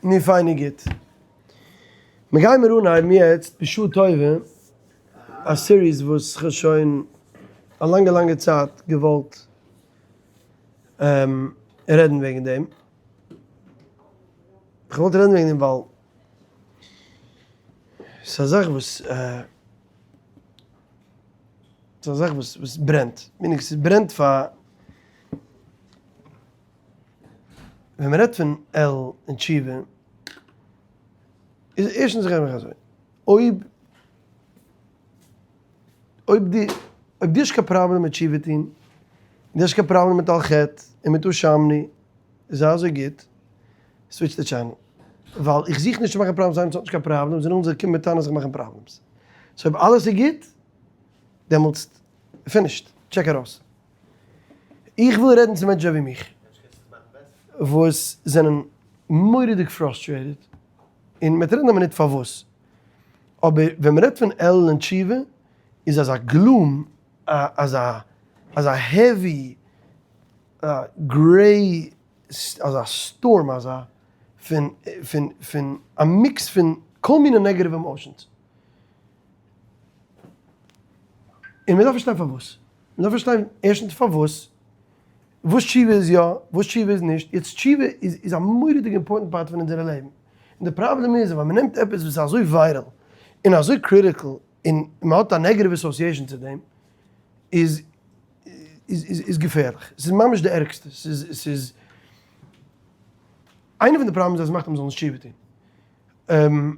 נו פיין און גוט. מ'גיימיר אנהייבן יעצט בשעה טובה א series וואס כ'האב שוין א לאנגע לאנגע צייט געוואלט רעדן וועגן דעם. כ'וואלט רעדן וועגן דעם ווייל ס'איז א זאך וואס ס'איז א זאך וואס וואס ברענט. meaning ס'ברענט פאר ווען מ'רעדט פון אלול און תשובה איז ערשטנס זיך איך אזוי, אויב אויב דו אויב דו האסט קיין פראבלעם מיט תשובה טון, דו האסט קיין פראבלעם מיט על חטא און מיט אשמנו, זיי אזוי גוט, switch די channel. ווייל איך זוך נישט צו מאכן פראבלעמס, איינער וואס האט נישט קיין פראבלעמס, און אונזער קומען מיט טענות זיך מאכן פראבלעמס. so אויב אלעס איז גוט, דעמאלטס finished, check ארויס. איך וויל רעדן צו מענטשן אזוי ווי מיך, וואס זענען מורא'דיג frustrated, און מ'וועט רעדן א מינוט פארוואס, אבער ווען מ'רעדט פון אלול און תשובה, איז אזא gloom, אזא אזא heavy gray, אזא storm אזא פון פון פון א mix פון כל מיני negative emotions. און מ'דארף פארשטיין פארוואס. מ'דארף פארשטיין ערשטנס פארוואס, וואס תשובה איז יא, וואס תשובה איז נישט. יעצט תשובה איז איז א מורא'דיגע important part פון אונזערע לעבן. און די פראבלעם איז אז ווען מ'נעמט עפעס וואס איז אזוי viral און אזוי critical און מ'האט א negative association צו דעם, איז איז איז געפערליך. ס'איז ממש די ערגסטע. ס'איז ס'איז איינע פון די פראבלעמס אז ס'מאכט אז מ'זאל נישט תשובה טון.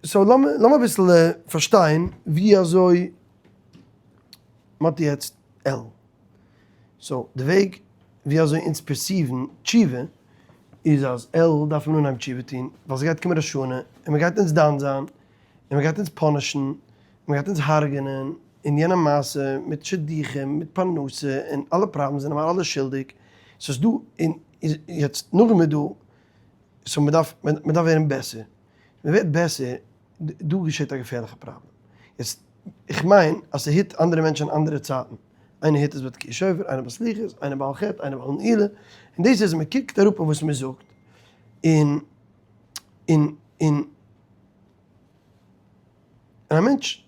so לאמיר אביסל פארשטיין ווי אזוי מ'האט יעצט אלול. so די וועג ווי אזוי אונז perceive ן תשובה איז אז אלול דארף מען אנהייבן תשובה טון ווייל ס'גייט קומען ראש השנה און מ'גייט אונז דן זיין און מ'גייט אונז punish ן און מ'גייט אונז הרג'נען און יענע מעשה מיט שידוכים מיט פרנסה און אלע פראבלעמס זענען מיר אלע שולדיג. ס'איז דא און יעצט נאכדעם איז דא so מ'דארף מ'דארף ווערן בעסער. מ'ווערט בעסער, דא געשעט א געפערליכע פראבלעם. יעצט, איך מיין אז ס' hit אנדערע מענטשן אין אנדערע צייטן. איינער hit עס ביי תקיעת שופר, איינער ביי סליחות, איינער ביי על חטא, איינער ביי נעילה. און דאס איז, מ'קוקט אראפ אויף וואס מ'זאגט, און, און, און, און א מענטש,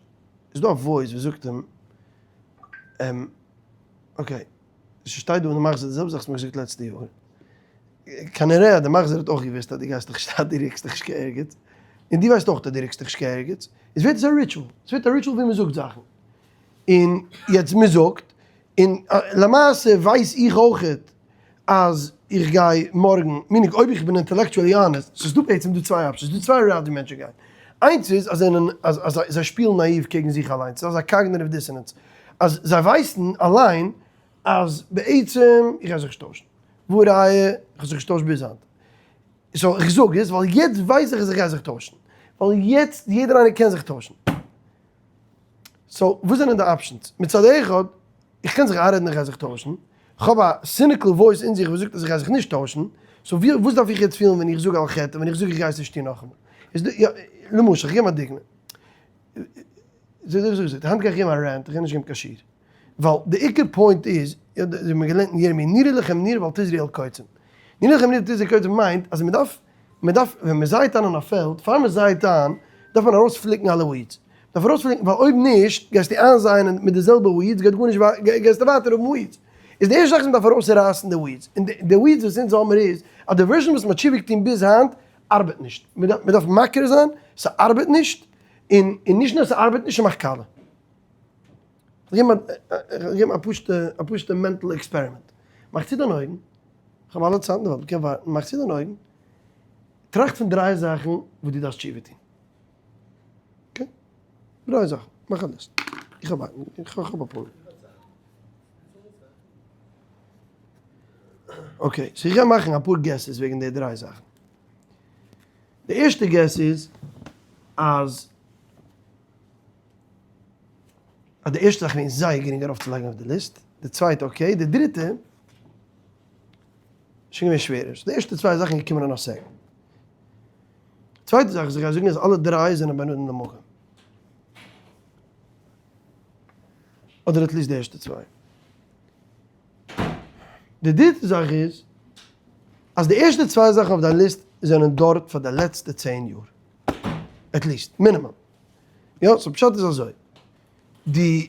איז דא א voice וואס זאגט אים, okay, ס'שטייט דא אין די מחזור די זעלבע זאך וואס מ'האט געזאגט לעצטע יאר. כנראה אז די מחזור האט אויך געוואוסט אז דו גייסט דיך נישט אז דו ריקסט דיך נישט קיין ערגעץ, און דו ווייסט אויך אז דו ריקסט דיך נישט קיין ערגעץ, עס ווערט עס א ritual, עס ווערט א ritual ווי מען זאגט זאכן, און יעצט מען זאגט, און למעשה ווייס איך אויכעט אז איך גיי מארגן, meaning אויב איך בין intellectually honest, ס'איז דא בעצם דא צוויי options, ס'איז דא צוויי routes ווי מענטשן גייען, איינס איז אז זענען אז אז זיי שפילן נאאיוו קעגן זיך אליינס, ס'איז אזא cognitive dissonance, אז זיי ווייסן אליין אז בעצם איך גיי זיך נישט טוישן, והא ראיה איך האב זיך נישט געטוישט ביז היינט, so איך זאג עס ווייל יעצט ווייס איך אז איך גיי זיך טוישן, ווייל יעצט יעדער איינער קען זיך טוישן. so וואס זענען די options? מצד אחד איך קען זיך איינרעדן איך גיי זיך טוישן, איך האב א cynical voice אין זיך וואס זאגט אז איך גיי זיך נישט טוישן, so ווי וואס דארף איך יעצט פילן ווען איך זאג על חטא און ווען איך זאג איך גיי עס נישט טון נאכאמאל? איז דא יא למשל איך געב א דוגמא, היינט גיי איך געבן א rant איך גיי נישט געבן קיין שיעור. ווייל די עיקר point איז, ווי מ'האט געלערנט אין ירמי', נראו לכם נראה ואל תזרעו אל קוצים. נראו לכם נראה ואל תזרעו אל קוצים מיינט אז מ'דארף, מ'דארף, ווען מ'זייט איין אין א פעלד, פאר מ'זייט איין, דארף מען ארויספליקן אלע weeds. מ'דארף ארויספליקן, ווייל אויב נישט, גייסטו איינזייען מיט די זעלבע weeds, גייט גארנישט, גייסטו ווייטער האבן weeds. איז די ערשטע זאך איז מ'דארף ארויסרייסן די weeds. און די weeds וואס אונז האמיר איז, אז די version וואס מ'האט תשובה געטון ביז היינט, ארבעט נישט. מ'דארף מכיר זיין, ס'ארבעט נישט, און נישט נאר ס'ארבעט נישט, ס'מאכט קאלע. כ'וועל געבן א פשוטע א פשוטע mental experiment. מאך צו דיין אויגן, כ'האב אלע צייט אין די וועלט, מ'קען ווארטן, מאך צו דיין אויגן, טראכט פון דריי זאכן וואס דו דארפסט תשובה טון. okay? דריי זאכן, מאך א list. איך האב איך האב אפאר. okay, so איך גיי מאכן אפאר guesses וועגן די דריי זאכן. די ערשטע guess איז אז. אז די ערשטע זאך איז זייער גרינג ארויפצולייגן אויף די list, די צווייטע okay, די דריטע איז שוין געווען שווערער, so די ערשטע צוויי זאכן געקומען אין א second. צווייטע זאך וואס איך גיי זאגן איז אלע דריי זענען בין אדם למקום. אדער at least די ערשטע צוויי. די דריטע זאך איז אז די ערשטע צוויי זאכן אויף דיין list. זענען דארט פאר די לעצטע 10 יאר. At least, minimum. יא, so פשט איז אזוי. די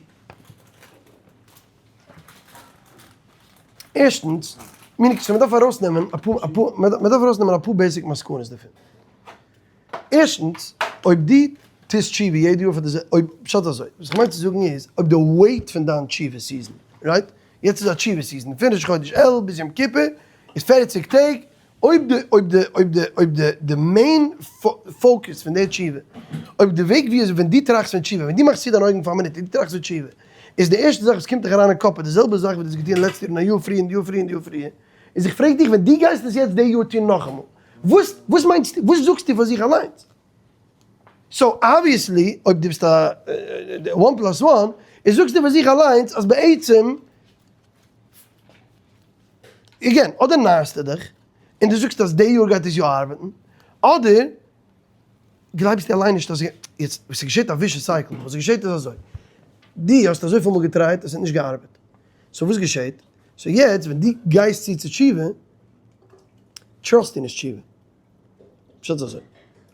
ערשטנס, meaning so מ'דארף ארויסנעמען אפאר אפאר מ'דארף ארויסנעמען אפאר basic מסקנות דערפון. ערשטנס, אויב דו טוסט תשובה יעדע יאר פאר די אויב פשט אזוי, וואס איך מיין צו זאגן איז, אויב די weight פון דיין תשובה season, right? יעצט איז א תשובה season, פון ראש חודש אלול ביז יום כיפור איז 40 טעג, אויב די אויב די אויב די אויב די די main focus פון די תשובה, אויב די וועג ווי אזוי ווען דו טראכסט פון תשובה, ווען דו מאכסט צו דיין אויגן פאר א מינוט און דו טראכסט פון תשובה, איז די ערשטע זאך וואס קומט דיך אריין אין קאפ איז די זעלבע זאך וואס דו האסט געטון לעצטע יאר און א יאר פריער און די יאר פריער און די יאר פריער, איז איך פרעג דיך ווען דו גייסט עס יעצט די יאר טון נאכאמאל, וואס וואס מיינסטו וואס זאגסטו פאר זיך אליינס? So obviously אויב דו ביסט א one plus one, איז זאגסטו פאר זיך אליינס אז בעצם again, אדער נארסטו דיך, און דו זאגסט אז די יאר גייט עס יא ארבעטן, אדער גלייבסטו אליין נישט אז יעצט, וואס ס'געשעט א vicious cycle, וואס ס'געשעט איז אזוי, דו האסט אזויפיל מאל געטרייט, עס האט נישט געארבעט, so וואס געשעט? So יעצט ווען דו גייסט צו צו תשובה, trust טו נישט תשובה. פשט איז אזוי,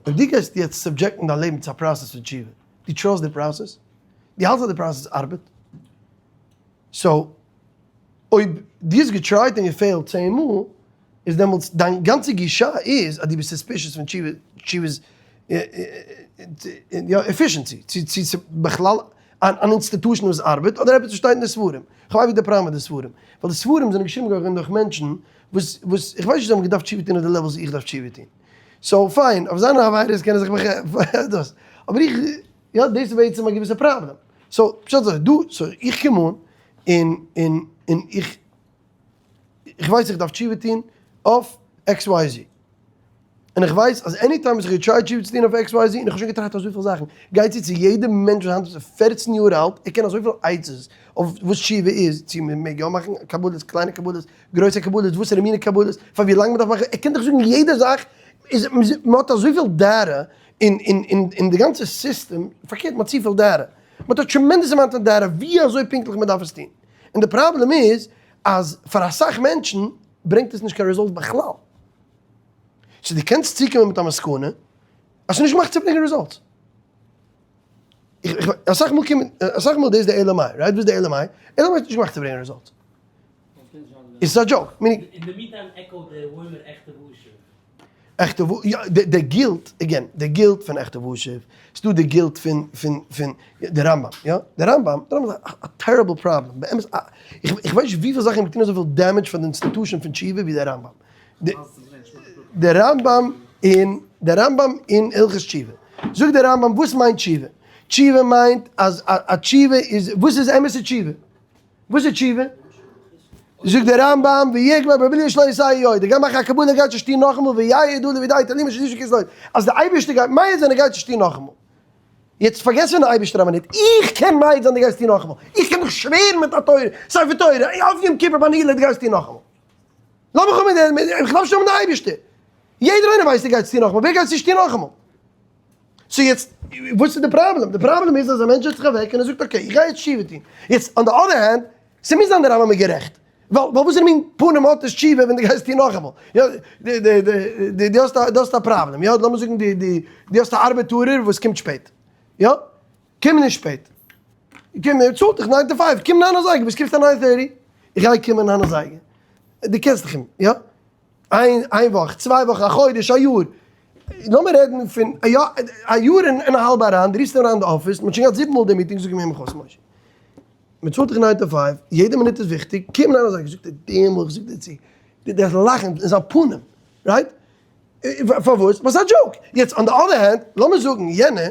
אויב דו גייסט יעצט subject ן דיין לעבן צו א process פון תשובה, דו trust די process? דו האלטסט אז די process ארבעט? So אויב דו האסט געטרייט און געפעילט 10 מאל, איז דעמאלטס דיין גאנצע גישה איז אז דו ביסט suspicious פון תשובה, תשובה'ס יא efficiency, צו צו ס'איז בכלל אן institution וואס ארבעט, אדער עפעס וואס שטייט אין די ספרים. כ'האב אייביג די פראבלעם מיט די ספרים, ווייל די ספרים זענען געשריבן געווארן דורך מענטשן וואס וואס איך ווייס נישט זיי האבן געדארפט תשובה טון אויף די level וואס איך דארף תשובה טון. So fine, אויף זיינע עבירות קען ער זיך דאס, אבער איך, יא, דאס איז בעצם א געוויסע פראבלעם. So, פשט אזוי, דא, so איך קום אן, און און און איך איך ווייס איך דארף תשובה טון אויף XYZ. און איך ווייס אז anytime וואס איך געטרייט תשובה צו טון אויף XYZ, און איך האב שוין געטרייט אזויפיל זאכן, גיי צו צו יעדע מענטש וואס היינט איז 14 יאר אלט, ער קען אזויפיל עצות אויף וואס תשובה איז, צו מען מעג יא מאכן קבלות, קליינע קבלות, גרויסע קבלות, וואסערע מיני קבלות, פאר ווי לאנג מען דארף מאכן, ער קען דיך זאגן יעדע זאך, איז מען האט אזויפיל data אין אין אין אין די גאנצע סיסטעם, פארקערט מען האט צופיל data, מען האט א tremendous amount פון data ווי אזוי פונקטליך מען דארף עס טון, און די פראבלעם איז אז פאר אסאך מענטשן ברענגט עס נישט קיין result בכלל. So דו קענסט צוקומען מיט א מסקנא אז ס'איז נישט געמאכט צו ברענגען results. איך אסאך מאל קומען, אסאך מאל דאס איז די אלא מאי, right? וואס איז די אלא מאי? אלא מאי איז נישט געמאכט צו ברענגען results. איז עס א joke, meaning. אין די meantime echo די וואוילער עכטע וואשער. עכטע וואשער, יא, די guilt, again, די guilt פון עכטע וואשער, ס'דא די guilt פון פון פון די רמב"ם, יא, די רמב"ם, די רמב"ם איז א terrible problem, באמת, איך ווייס נישט וויפיל זאכן האבן געטון אזויפיל damage פאר די institution פון תשובה ווי די רמב"ם. די רמב"ם אין, די רמב"ם אין הלכות תשובה, זאגט די רמב"ם וואס מיינט תשובה? תשובה מיינט אז א תשובה איז, וואס איז אמת'ע תשובה? וואס איז תשובה? זאגט דער רמב"ם, ויגמר בבלי שלא יסייע יוד, ער גייט מאכן א קבלה גייט נישט טון נאכאמאל, ויעיד עליו וידע תהלים שדישו כסלו, אז דער אייבערשטער גייט מעיד זיין ער גייט נישט טון נאכאמאל. יעצט פארגעס פון די אייבערשטער א מינוט, איך קען מעיד זיין דו גייסט טון נאכאמאל, איך קען דיך שווערן מיט א תורה, ספר תורה, אויף יום כיפור ביי נעילה דו גייסט טון נאכאמאל. לאמיך האבן מיט דעם, איך דארף נישט האבן די אייבערשטער. יעדער איינער ווייסט דו גייסט טון נאכאמאל, ווער גייט נישט טון נאכאמאל? So יעצט, וואס איז די פראבלעם? די פראבלעם איז אז א מענטש זעצט זיך אוועק און ער זאגט okay, איך גיי יעצט תשובה טון. יעצט, on the other hand, ס'מוז זיין דער רמב"ם איז גערעכט. ווייל וואסערע מין פנים האט עס תשובה ווען דו גייסט טון נאכאמאל? יא, דו האסט א, דו האסט א פראבלעם, יא, לאמיר זאגן דו, דו, דו האסט א ארבעטארער וואס קומט שפעט. יא? קום נישט שפעט. קום, ער צאלט דיך nine to five, קום ניין אזייגער, וואס קומסטו nine thirty? איך גיי קומען ניין אזייגער. דו קענסט דאך אים, יא? איין איין וואך, צוויי וואכן, א חודש, א יאר. לאמיר רעדן פון יא, א יאר און א האלב אריין, דו רופסט אים אריין אין די אפיס, מ'האט שוין געהאט זיבן מאל די meeting, זאג אים הער מיך אויס משה. מ'צאלט דיך nine to five, יעדע מינוט איז וויכטיג, קום ניין אזייגער, זאגט ער, דעם וואך זאגט ער צו, דו דארפסט לאכן אין זיין פנים, right? פארוואס? ווייל ס'איז א joke. יעצט on the other hand, לאמיר זאגן יענער,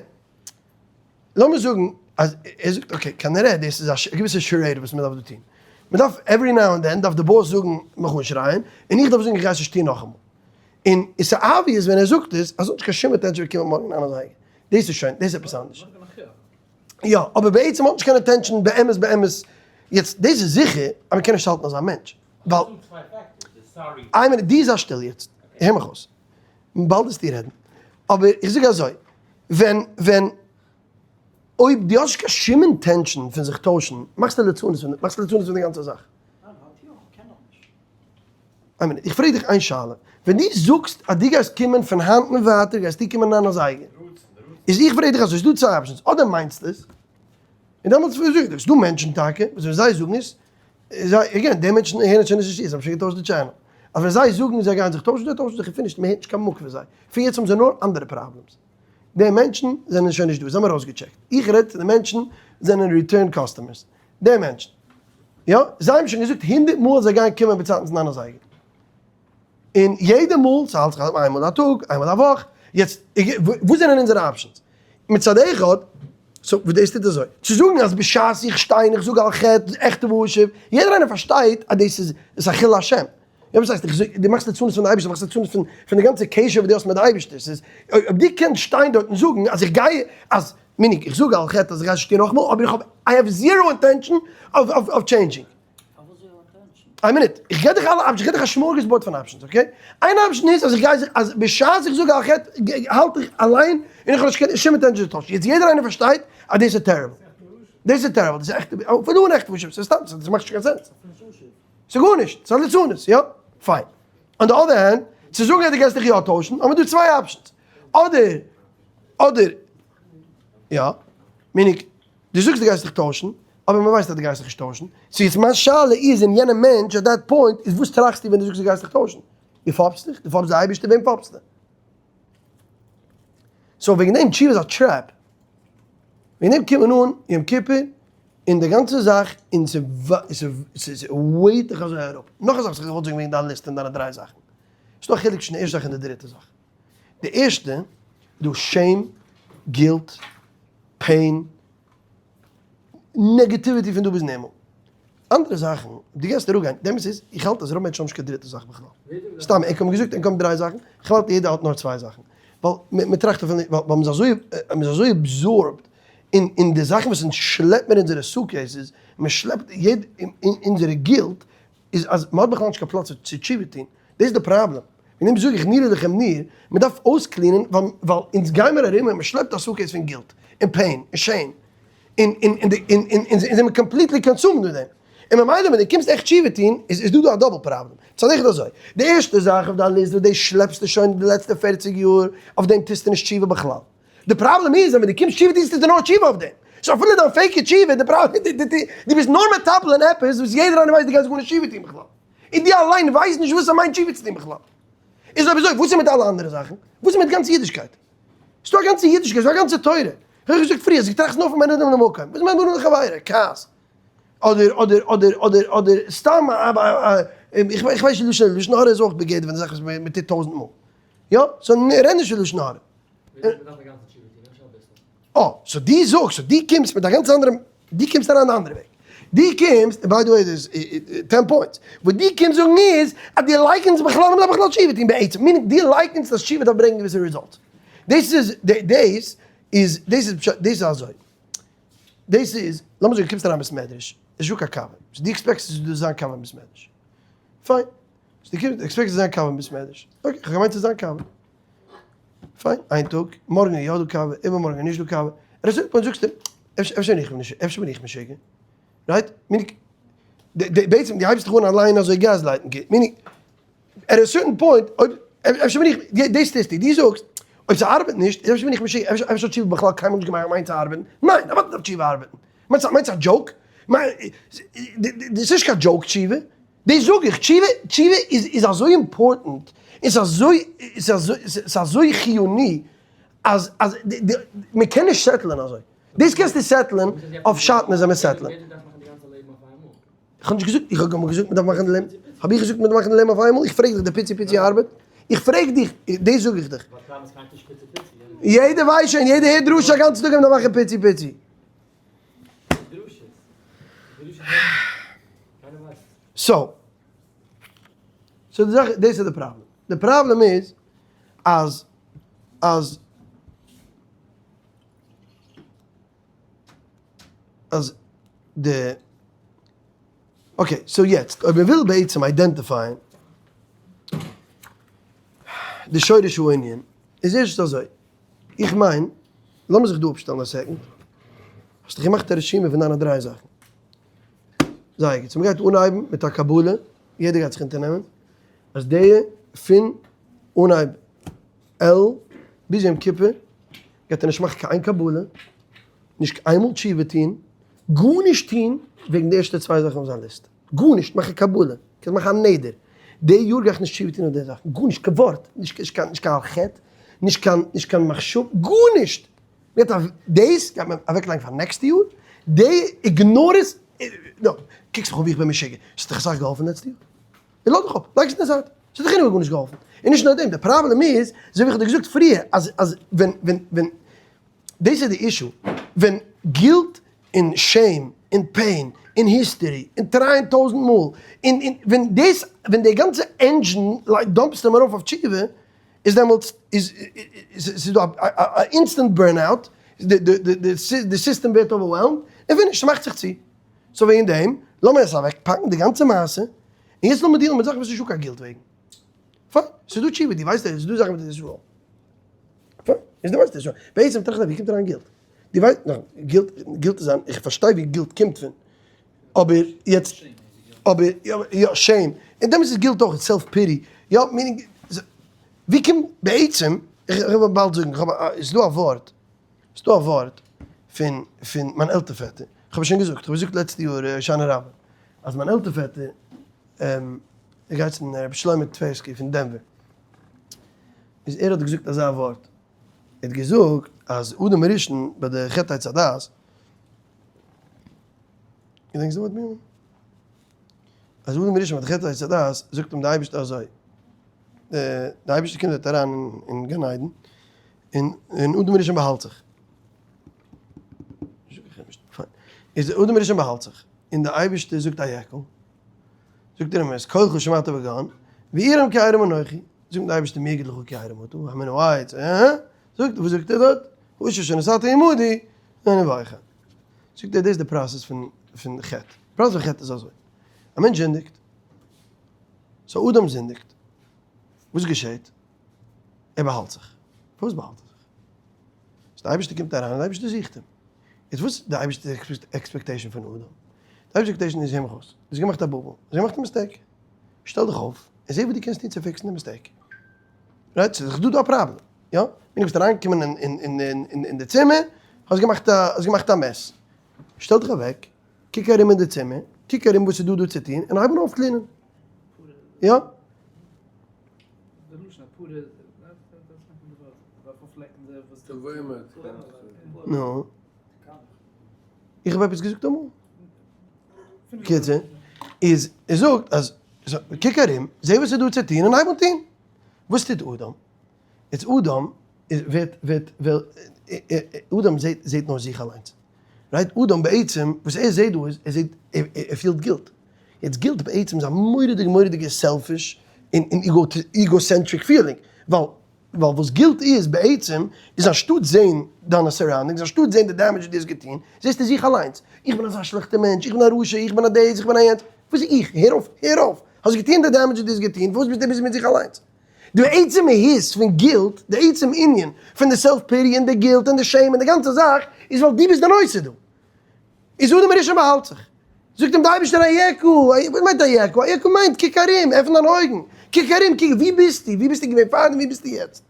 לאמיר זאגן אז ער זאגט okay, כנראה דאס איז א געוויסע charade וואס מען דארף דא טון, מען דארף every now and then דארף די boss זאגן מיך אנשרייען, און איך דארף זאגן איך גיי עס נישט טון נאכאמאל, און עס איז obvious ווען ער זאגט עס אז ער האט נישט קיין שום intention באקומען מארגן ניין אזייגער, דאס איז שוין, דאס איז עפעס אנדערש. יא, אבער בעצם האט נישט קיין intention באמת באמת, יעצט דאס איז זיכער אז מען קען נישט האלטן אזא מענטש, ווייל. איין מינוט, דו זיי שטיל יעצט, הער מיך אויס, באלד וועסטו רעדן, אבער איך זאג אזוי, ווען ווען אויב דו האסט נישט קיין שום intention פון זיך טוישן, מאכסטו ליצנות פון מאכסטו ליצנות פון די גאנצע זאך. איין מינוט, איך פרעג דיך איין שאלה, ווען דו זאגסט אז דו גייסט קומען פון היינט און ווייטער גייסטו קומען ניין אזייגער, איז איך פרעג דיך אזוי, ס'איז דא צוויי options, אדער מיינסטו עס, און דעמאלטס זאג איך דיך, ס'איז דא מענטשן טאקע וואס ווען זיי זאגן עס, זיי, again, די מענטשן הערן שוין נישט די שיעור, זיי האבן שוין געטוישט די channel, אז ווען זיי זאגן זיי גייען זיך טוישן, זיי טוישן זיך און finished, מ'הערט נישט קיין מוק פון זיי, פון יעצט האבן זיי נאר אנדערע problems. די מענטשן זענען שוין נישט דא, זיי האבן ארויסגעטשעקט. איך רעד צו די מענטשן זענען return customers. די מענטשן. יא, זיי האבן שוין געזאגט הונדערט מאל אז זיי גייען קומען באצייטנס ניין אזייגער. און יעדע מאל, ס'האלט זיך איינמאל א טאג, איינמאל א וואך. יעצט, וואס זענען אונזערע options? מצד אחד, so וואס דאס טוט אזוי, צו זאגן אז בשעת איך שטיי און איך זאג על חטא, עכטע ווארשיפ, יעדער איינער פארשטייט אז דאס איז א חילול השם. יא וואס הייסט איך זאג דו מאכסט ליצנות פון די אייבערשטער מאכסט ליצנות פון פון די גאנצע קשר וואס דו האסט מיט די אייבערשטער ס'איז אויב דו קענסט שטיין דארט און זאגן אז איך גיי אז meaning איך זאג על חטא אז איך גיי נישט טון נאכאמאל אבער איך האב I have zero intention of changing. פארוואס zero intention? איין מינוט, איך גיב דיך אלע options, איך גיב דיך א smorgasbord פון options, okay? איין option איז אז איך גיי זיך אז בשעת איך זאג על חטא האלט איך אליין און איך האב נישט קיין שום intention צו טוישן, יעצט יעדער איינער פארשטייט אז דאס איז terrible, דאס איז terrible, דאס איז עכט, אפילו אן עכטע ווארשיפ, ס'איז סתם, ס'מאכט נישט קיין sense. ס'איז גארנישט, ס'איז א ליצנות, יא? פיין. On the other hand, צו זאגן אז דו גייסט דיך יא טוישן, האבן מיר דא צוויי options. אדער, אדער, יא, meaning, דו זאגסט דו גייסט דיך טוישן, אבער מען ווייסט אז דו גייסט דיך נישט טוישן. so יעצט מיין שאלה איז, און יענער מענטש at that point, איז וואס טראכסטו ווען דו זאגסט דו גייסט דיך טוישן? דו פאפסט דיך? דו פאפסט די אייבערשטער? וועם פאפסטו? so וועגן דעם תשובה איז א trap. וועגן דעם קומט מען אן יום כיפור, און די גאנצע זאך, און ס'וועיט דיך אזוי אראפ. נאך א זאך וואס איך האב געוואלט זאגן וועגן דיין ליסט און דיינע דריי זאכן. ס'איז דא א חילוק צווישן די ערשטע זאך און די דריטע זאך. די ערשטע, איז דא shame, guilt, pain, negativity פון דא ביזן הימל. אנדערע זאכן, דו גייסט אראפגיין, די אמת איז, איך האלט אז רוב מענטשן האבן נישט קיין דריטע זאך בכלל. סתם, ענק האבן געזאגט ענק האבן דריי זאכן, איך האלט יעדער האט נאר צוויי זאכן. ווייל מען טראכט אפילו נישט, ווייל מען איז אזוי, מען איז אזוי absorbed אין אין די זאכן וואס אונז שלעפט מיר אונזערע suitcases, מען שלעפט יעדע, אונזערע guilt, איז אז מען האט בכלל נישט קיין פלאץ צו תשובה טון. דאס איז די פראבלעם. וועגן דעם זאג איך נראה לכם ניר, מען דארף אויסקלינען, ווייל ווייל אונז גיימער ארום און מען שלעפט א suitcase פון guilt, און pain, און shame. און און און די און און און זענען completely consumed מיט דעם, און ממילא ווען דו קומסט עכט תשובה טון איז איז דא דא א double פראבלעם, צד אחד אזוי, די ערשטע זאך אויף דיין ליסט וואס דאס שלעפסטו שוין די לעצטע פערציג יאר, אויף דעם טוסטו נישט תשובה בכלל, די פראבלעם איז אז ווען דו קומסט תשובה טון טוסטו נאר תשובה אויף דעם, so אפילו דיין fake תשובה, די פראבלעם דו ביסט נאר מטפל אין עפעס וואס יעדער איינער ווייסט דו גייסט גארנישט תשובה טון בכלל, און דו אליין ווייסט נישט וואס ס'מיינט תשובה צו טון בכלל, איז אויב אזוי וואס איז מיט אלע אנדערע זאכן? וואס איז מיט גאנץ אידישקייט? ס'דא א גאנצע אידישקייט, ס'דא א גאנצע תורה. ווי איך געזאגט פריער, זיך טראכטן נאר פון בין אדם למקום. וואס מיינט בין אדם לחבירו? כעס. אדער אדער אדער אדער אדער סתם א א איך ווייס נישט לשון לשון הרע איז אויך בגדר פון די זאך וואס מען טוט טויזנט מאל. יא? so רעד נישט פון לשון הרע. אה, so דו זאגסט, so דו קומסט מיט א גאנץ אנדערע, דו קומסט אריין די אנדערע וועג. דו קומסט, by the way דאס איז ten points, וואס דו קומסט זאגן איז אז דו לייקענסט בכלל אז מ'דארף בכלל תשובה טון בעצם, meaning דו לייקענסט אז תשובה דארף ברענגען געוויסע results. דאס איז, דאס איז, דאס איז פשט, דאס איז אזוי. דאס איז, לאמיר זאגן דו קומסט אריין בית מדרש, עס איז נישטא קיין קאווע, so דו עקספעקסט עס זאל דא זיין קאווע אין בית מדרש. פיין. so דו קומסט, עקספעקסט עס זאל זיין קאווע אין בית מדרש. okay, כ'האב געמיינט ס'זאל זיין קאווע. פיין, איין טאג, מארגן איז יא דא קאווע, איבערמארגן איז נישט דא קאווע, at a certain point זאגסטו, אפשר בין איך נישט, אפשר בין איך משוגע, right? meaning, בעצם דו הייבסט דיך אן אליין אזוי gaslight ן, meaning, at a certain point, אויב, אפשר בין איך, דאס טוסטו, דו זאגסט, אויב ס'ארבעט נישט, אפשר בין איך משוגע, אפשר האט תשובה בכלל קיינמאל נישט געמיינט צו ארבעטן, ניין, אוודאי דארף תשובה ארבעטן, מיינסט ס'איז א joke? ס'איז נישט קיין joke תשובה. דאס זאג איך, תשובה, תשובה איז איז אזוי important, און ס'איז אזוי, ס'איז אזוי, ס'איז אזוי חיוני, אז אז די מען קען נישט סעטלען אזוי. דאס קענסטו סעטלען אויף שעטנז אז מען סעטלען. איך האב נישט געזאגט, איך האב געזאגט מען דארף מאכן די לעבן, האב איך געזאגט מען דארף מאכן די לעבן אויף איינמאל? איך פרעג דיך, די פיצי פיצי ארבעט? איך פרעג דיך, דאס זאג איך דיך. יעדער ווייסט שוין, יעדער הערט דרשה א גאנצן טאג אז מען דארף מאכן פיצי פיצי. so, so די זאך, דאס איז די פראבלעם. די פראבלעם איז אז, אז, אז די, okay, so יעצט, אויב מען וויל בעצם אידענטיפייען די שורש הענין, איז ערשט אזוי, איך מיין, לאמיר זיך דא אפשטעלן א second. האסט דאך געמאכט א רשימה פון דיינע דריי זאכן. זייער גוט. so מ'גייט אנהייבן מיט א קבלה, יעדער גייט זיך אונטערנעמען. אז די פון אנהייב אלול ביז יום כיפור גייט ער נישט מאכן קיין איין קבלה, נישט איינמאל תשובה טון, גארנישט טון וועגן די ערשטע צוויי זאכן אויף זיין list, גארנישט מאכן קבלה, קענסט מאכן א נדר, די יאר גיי איך נישט תשובה טון אויף די זאכן, גארנישט, קיין ווארט, נישט קיין חטא, נישט קיין נישט קיין מחשבה, גארנישט! דאס גייט מען אוועקלייגן פאר next ע יאר, די ignore עס, נו, קוקסט מיך אן ווי איך בין משוגע, ס'האט דיך אסאך געהאלפן לעצטע יאר? און לאז דיך אפ, לייג עס אין די זייט, ס'האט דיך anyway גארנישט געהאלפן, און נישט נאר דעם, די פראבלעם איז, אזוי ווי איך האב דיר געזאגט פריער, אז אז ווען ווען ווען, דאס איז די issue, ווען guilt און shame און pain און history און try ען טויזנט מאל, און און ווען דאס, ווען די גאנצע engine dump סט אים ארויף אויף תשובה, איז דעמאלטס איז ס'איז דא א instant burnout, די סיסטעם ווערט overwhelmed, און finish, ס'מאכט זיך צו. so וועגן דעם, לאמיר עס אוועקפאקן די גאנצע מעשה, און יעצט לאמיר deal ן מיט זאכן וואס איז נישטא קיין guilt וועגן. פיין, ס'איז דא תשובה, דו ווייסט אז ס'איז דא זאכן וואס איז wrong. פיין, איז דו ווייסט עס שוין. בעצם טראכט איך ווי קומט אריין guilt? דו ווייסט, ניין, guilt, guilt איז אן, איך פארשטיי ווי guilt קומט פון, אבער יעצט, אבער, יא, shame, און דעמאלטס איז guilt אויך self pity, יא, meaning, ווי קומט בעצם, איך וועל באלד זאגן, איך האב א, ס'איז דא א ווארט, ס'איז דא א ווארט פון פון מיין עלטער פעטער, איך האב עס שוין געזאגט, איך האב געזאגט לעצטע יאר הושענא רבה, אז מיין עלטער פעטער, ער גייט צום רבי שלמה טווערסקי פון דענווער, איז ער האט געזאגט אזא ווארט, ער האט געזאגט אז אדם הראשון ביי די חטא עץ הדעת, געדענקסט די ווארט מילא? אז אדם הראשון ביי די חטא עץ הדעת, זאגט אים די אייבערשטער אזוי, די אייבערשטער קומט דארט אריין אין גן עדן, און און אדם הראשון באהאלט זיך. איז אדם הראשון באהאלט זיך, און די אייבערשטער זאגט איכה, זאגט ער אים את קולך שמעתי בגן, ואירם כי עירום אנכי, זאגט אים די אייבערשטער מי יגיד לך כי עירום אתה, המן העץ, אה? זאגט, וואס זאגט ער דארט? האשה אשר נתת עמדי, ממנה ואכל. זאגט ער דאס איז די process פון פון חטא, process פון חטא איז אזוי, א מענטש זינדיגט, so אדם זינדיגט, וואס געשעט? ער באהאלט זיך. פארוואס באהאלט ער זיך? so די אייבערשטער קומט אריין און די אייבערשטער זוכט אים. איז וואס איז די אייבערשטער'ס expectation פון אדם? די אייבערשטער'ס expectation איז הער מיך אויס, דו האסט געמאכט א באבל, האסט געמאכט א mistake, שטעל דיך אויף און זע וואס דו קענסט טון צו fix ן די mistake. right? ס'איז דאך דא דא א פראבלעם, יא? ווען דו ביסט אריינגעקומען אין די צימער, האסט געמאכט א, האסט געמאכט א mess. שטעל דיך אוועק, קוק ארום אין די צימער, קוק ארום וואס איז דא דא צו טון, און הייב אן אויף clean ען. יא? נו? איך האב עפעס געזאגט אמאל? קיצור, איז ער זאגט אז קוק ארום, זע וואס איז דא צו טון און הייב אן טון. וואס טוט אדם? איז אדם איז ווערט ווערט ווערט אדם זעט זעט נאר זיך אליינס. right? אדם בעצם וואס ער זעט דא איז ער זעט ער פילט guilt. יעצט guilt בעצם איז א מורא'דיגע מורא'דיגע selfish און egocentric feeling. ווייל ווייל וואס guilt איז בעצם איז אנשטאט זען דיינע surroundings, אנשטאט זען די damage וואס דו האסט געטון, זעסטו זיך אליינס. איך בין אזא שלעכטע מענטש, איך בין א רשע, איך בין א דאס, איך בין א יענץ. וואס איז איך? הער אויף! הער אויף! האסט געטון די damage וואס דו האסט געטון, פארוואס ביסטו busy מיט זיך אליינס? די עצם מהות פון guilt, די עצם ענין פון די self pity און די guilt און די shame און די גאנצע זאך, איז ווייל דו ביסט די נושא דא. איז אדם הראשון באהאלט זיך. זאגט אים די אייבערשטער איכה, וואס מיינט איכה? איכה מיינט קוק ארום, עפן דיינע אויגן, קוק ארום, קוק ווי ביסטו, ווי ביסטו געווען פארדעם, ווי ביסטו יעצט?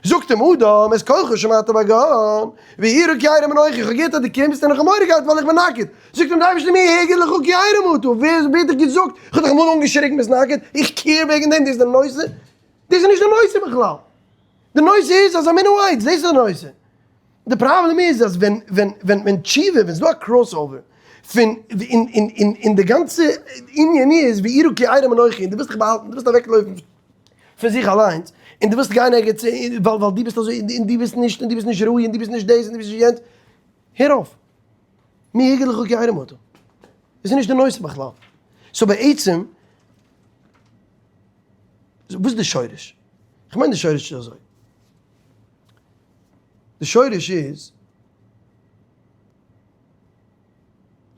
זאגט אים אדם, את קולך שמעתי בגן, ואירא כי עירום אנכי, איך האב געהערט אז דו קומסט און איך האב מורא געהאט ווייל איך בין נאקעט. זאגט אים די אייבערשטער מי הגיד לך כי עירום אתה, ווער האט דיך געזאגט, איך האב דיך אמאל אנגעשריגן ביסט נאקעט, איך care וועגן דעם, דאס איז די נושא? דאס איז נישט די נושא בכלל. די נושא איז אז מן העץ, דאס איז די נושא. די פראבלעם איז אז ווען ווען ווען ווען תשובה, ווען ס'איז דא א crossover פון און און און און די גאנצע ענין איז ואירא כי עירום אנכי און דו ווילסט דיך באהאלטן, דו ווילסט אוועקלויפן פון זיך אליינס, און דו ווילסט גיין ערגעץ ווייל ווייל דו ביסט אזוי און דו ביסט נישט און דו ביסט נישט ראוי און דו ביסט נישט דאס און דו ביסט נישט יענץ, הער אויף! מי הגיד לך כי עירום אתה? דאס איז נישט די נושא בכלל. so בעצם, וואס איז די שורש? כ'מיין די שורש איז אזוי. די שורש איז,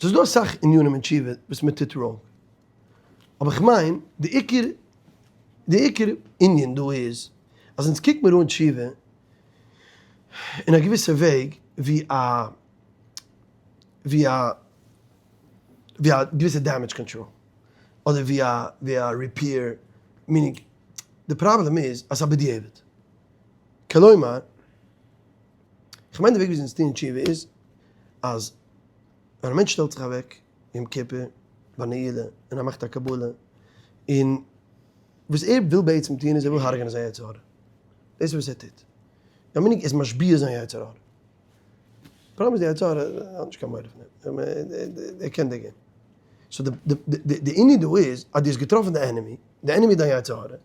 ס'איז דא אסאך ענינים אין תשובה וואס מען טוט wrong, אבער כ'מיין די עיקר, די עיקר ענין דא איז, אז אונז קוק מיר אן תשובה אין א געוויסע וועג ווי א, ווי א, ווי א געוויסע damage control, אדער ווי א, ווי א repair, meaning. די פראבלעם איז אז ס'איז א בדיעבד. כלומר, כ'מיין די וועג וויאזוי אונז טוען תשובה איז אז ווען א מענטש שטעלט זיך אוועק יום כיפור ביי נעילה און ער מאכט א קבלה, און וואס ער וויל בעצם טון איז ער וויל הרג'נען זיין יצר הרע, דאס איז וואס ער טוט, די מנהג איז משביע זיין יצר הרע, פראבלעם איז די יצר הרע האט נישט קיין מורא פון אים, ער קען די game. so די ענין דא איז אז דו האסט געטראפן די enemy, די enemy איז דיין יצר הרע,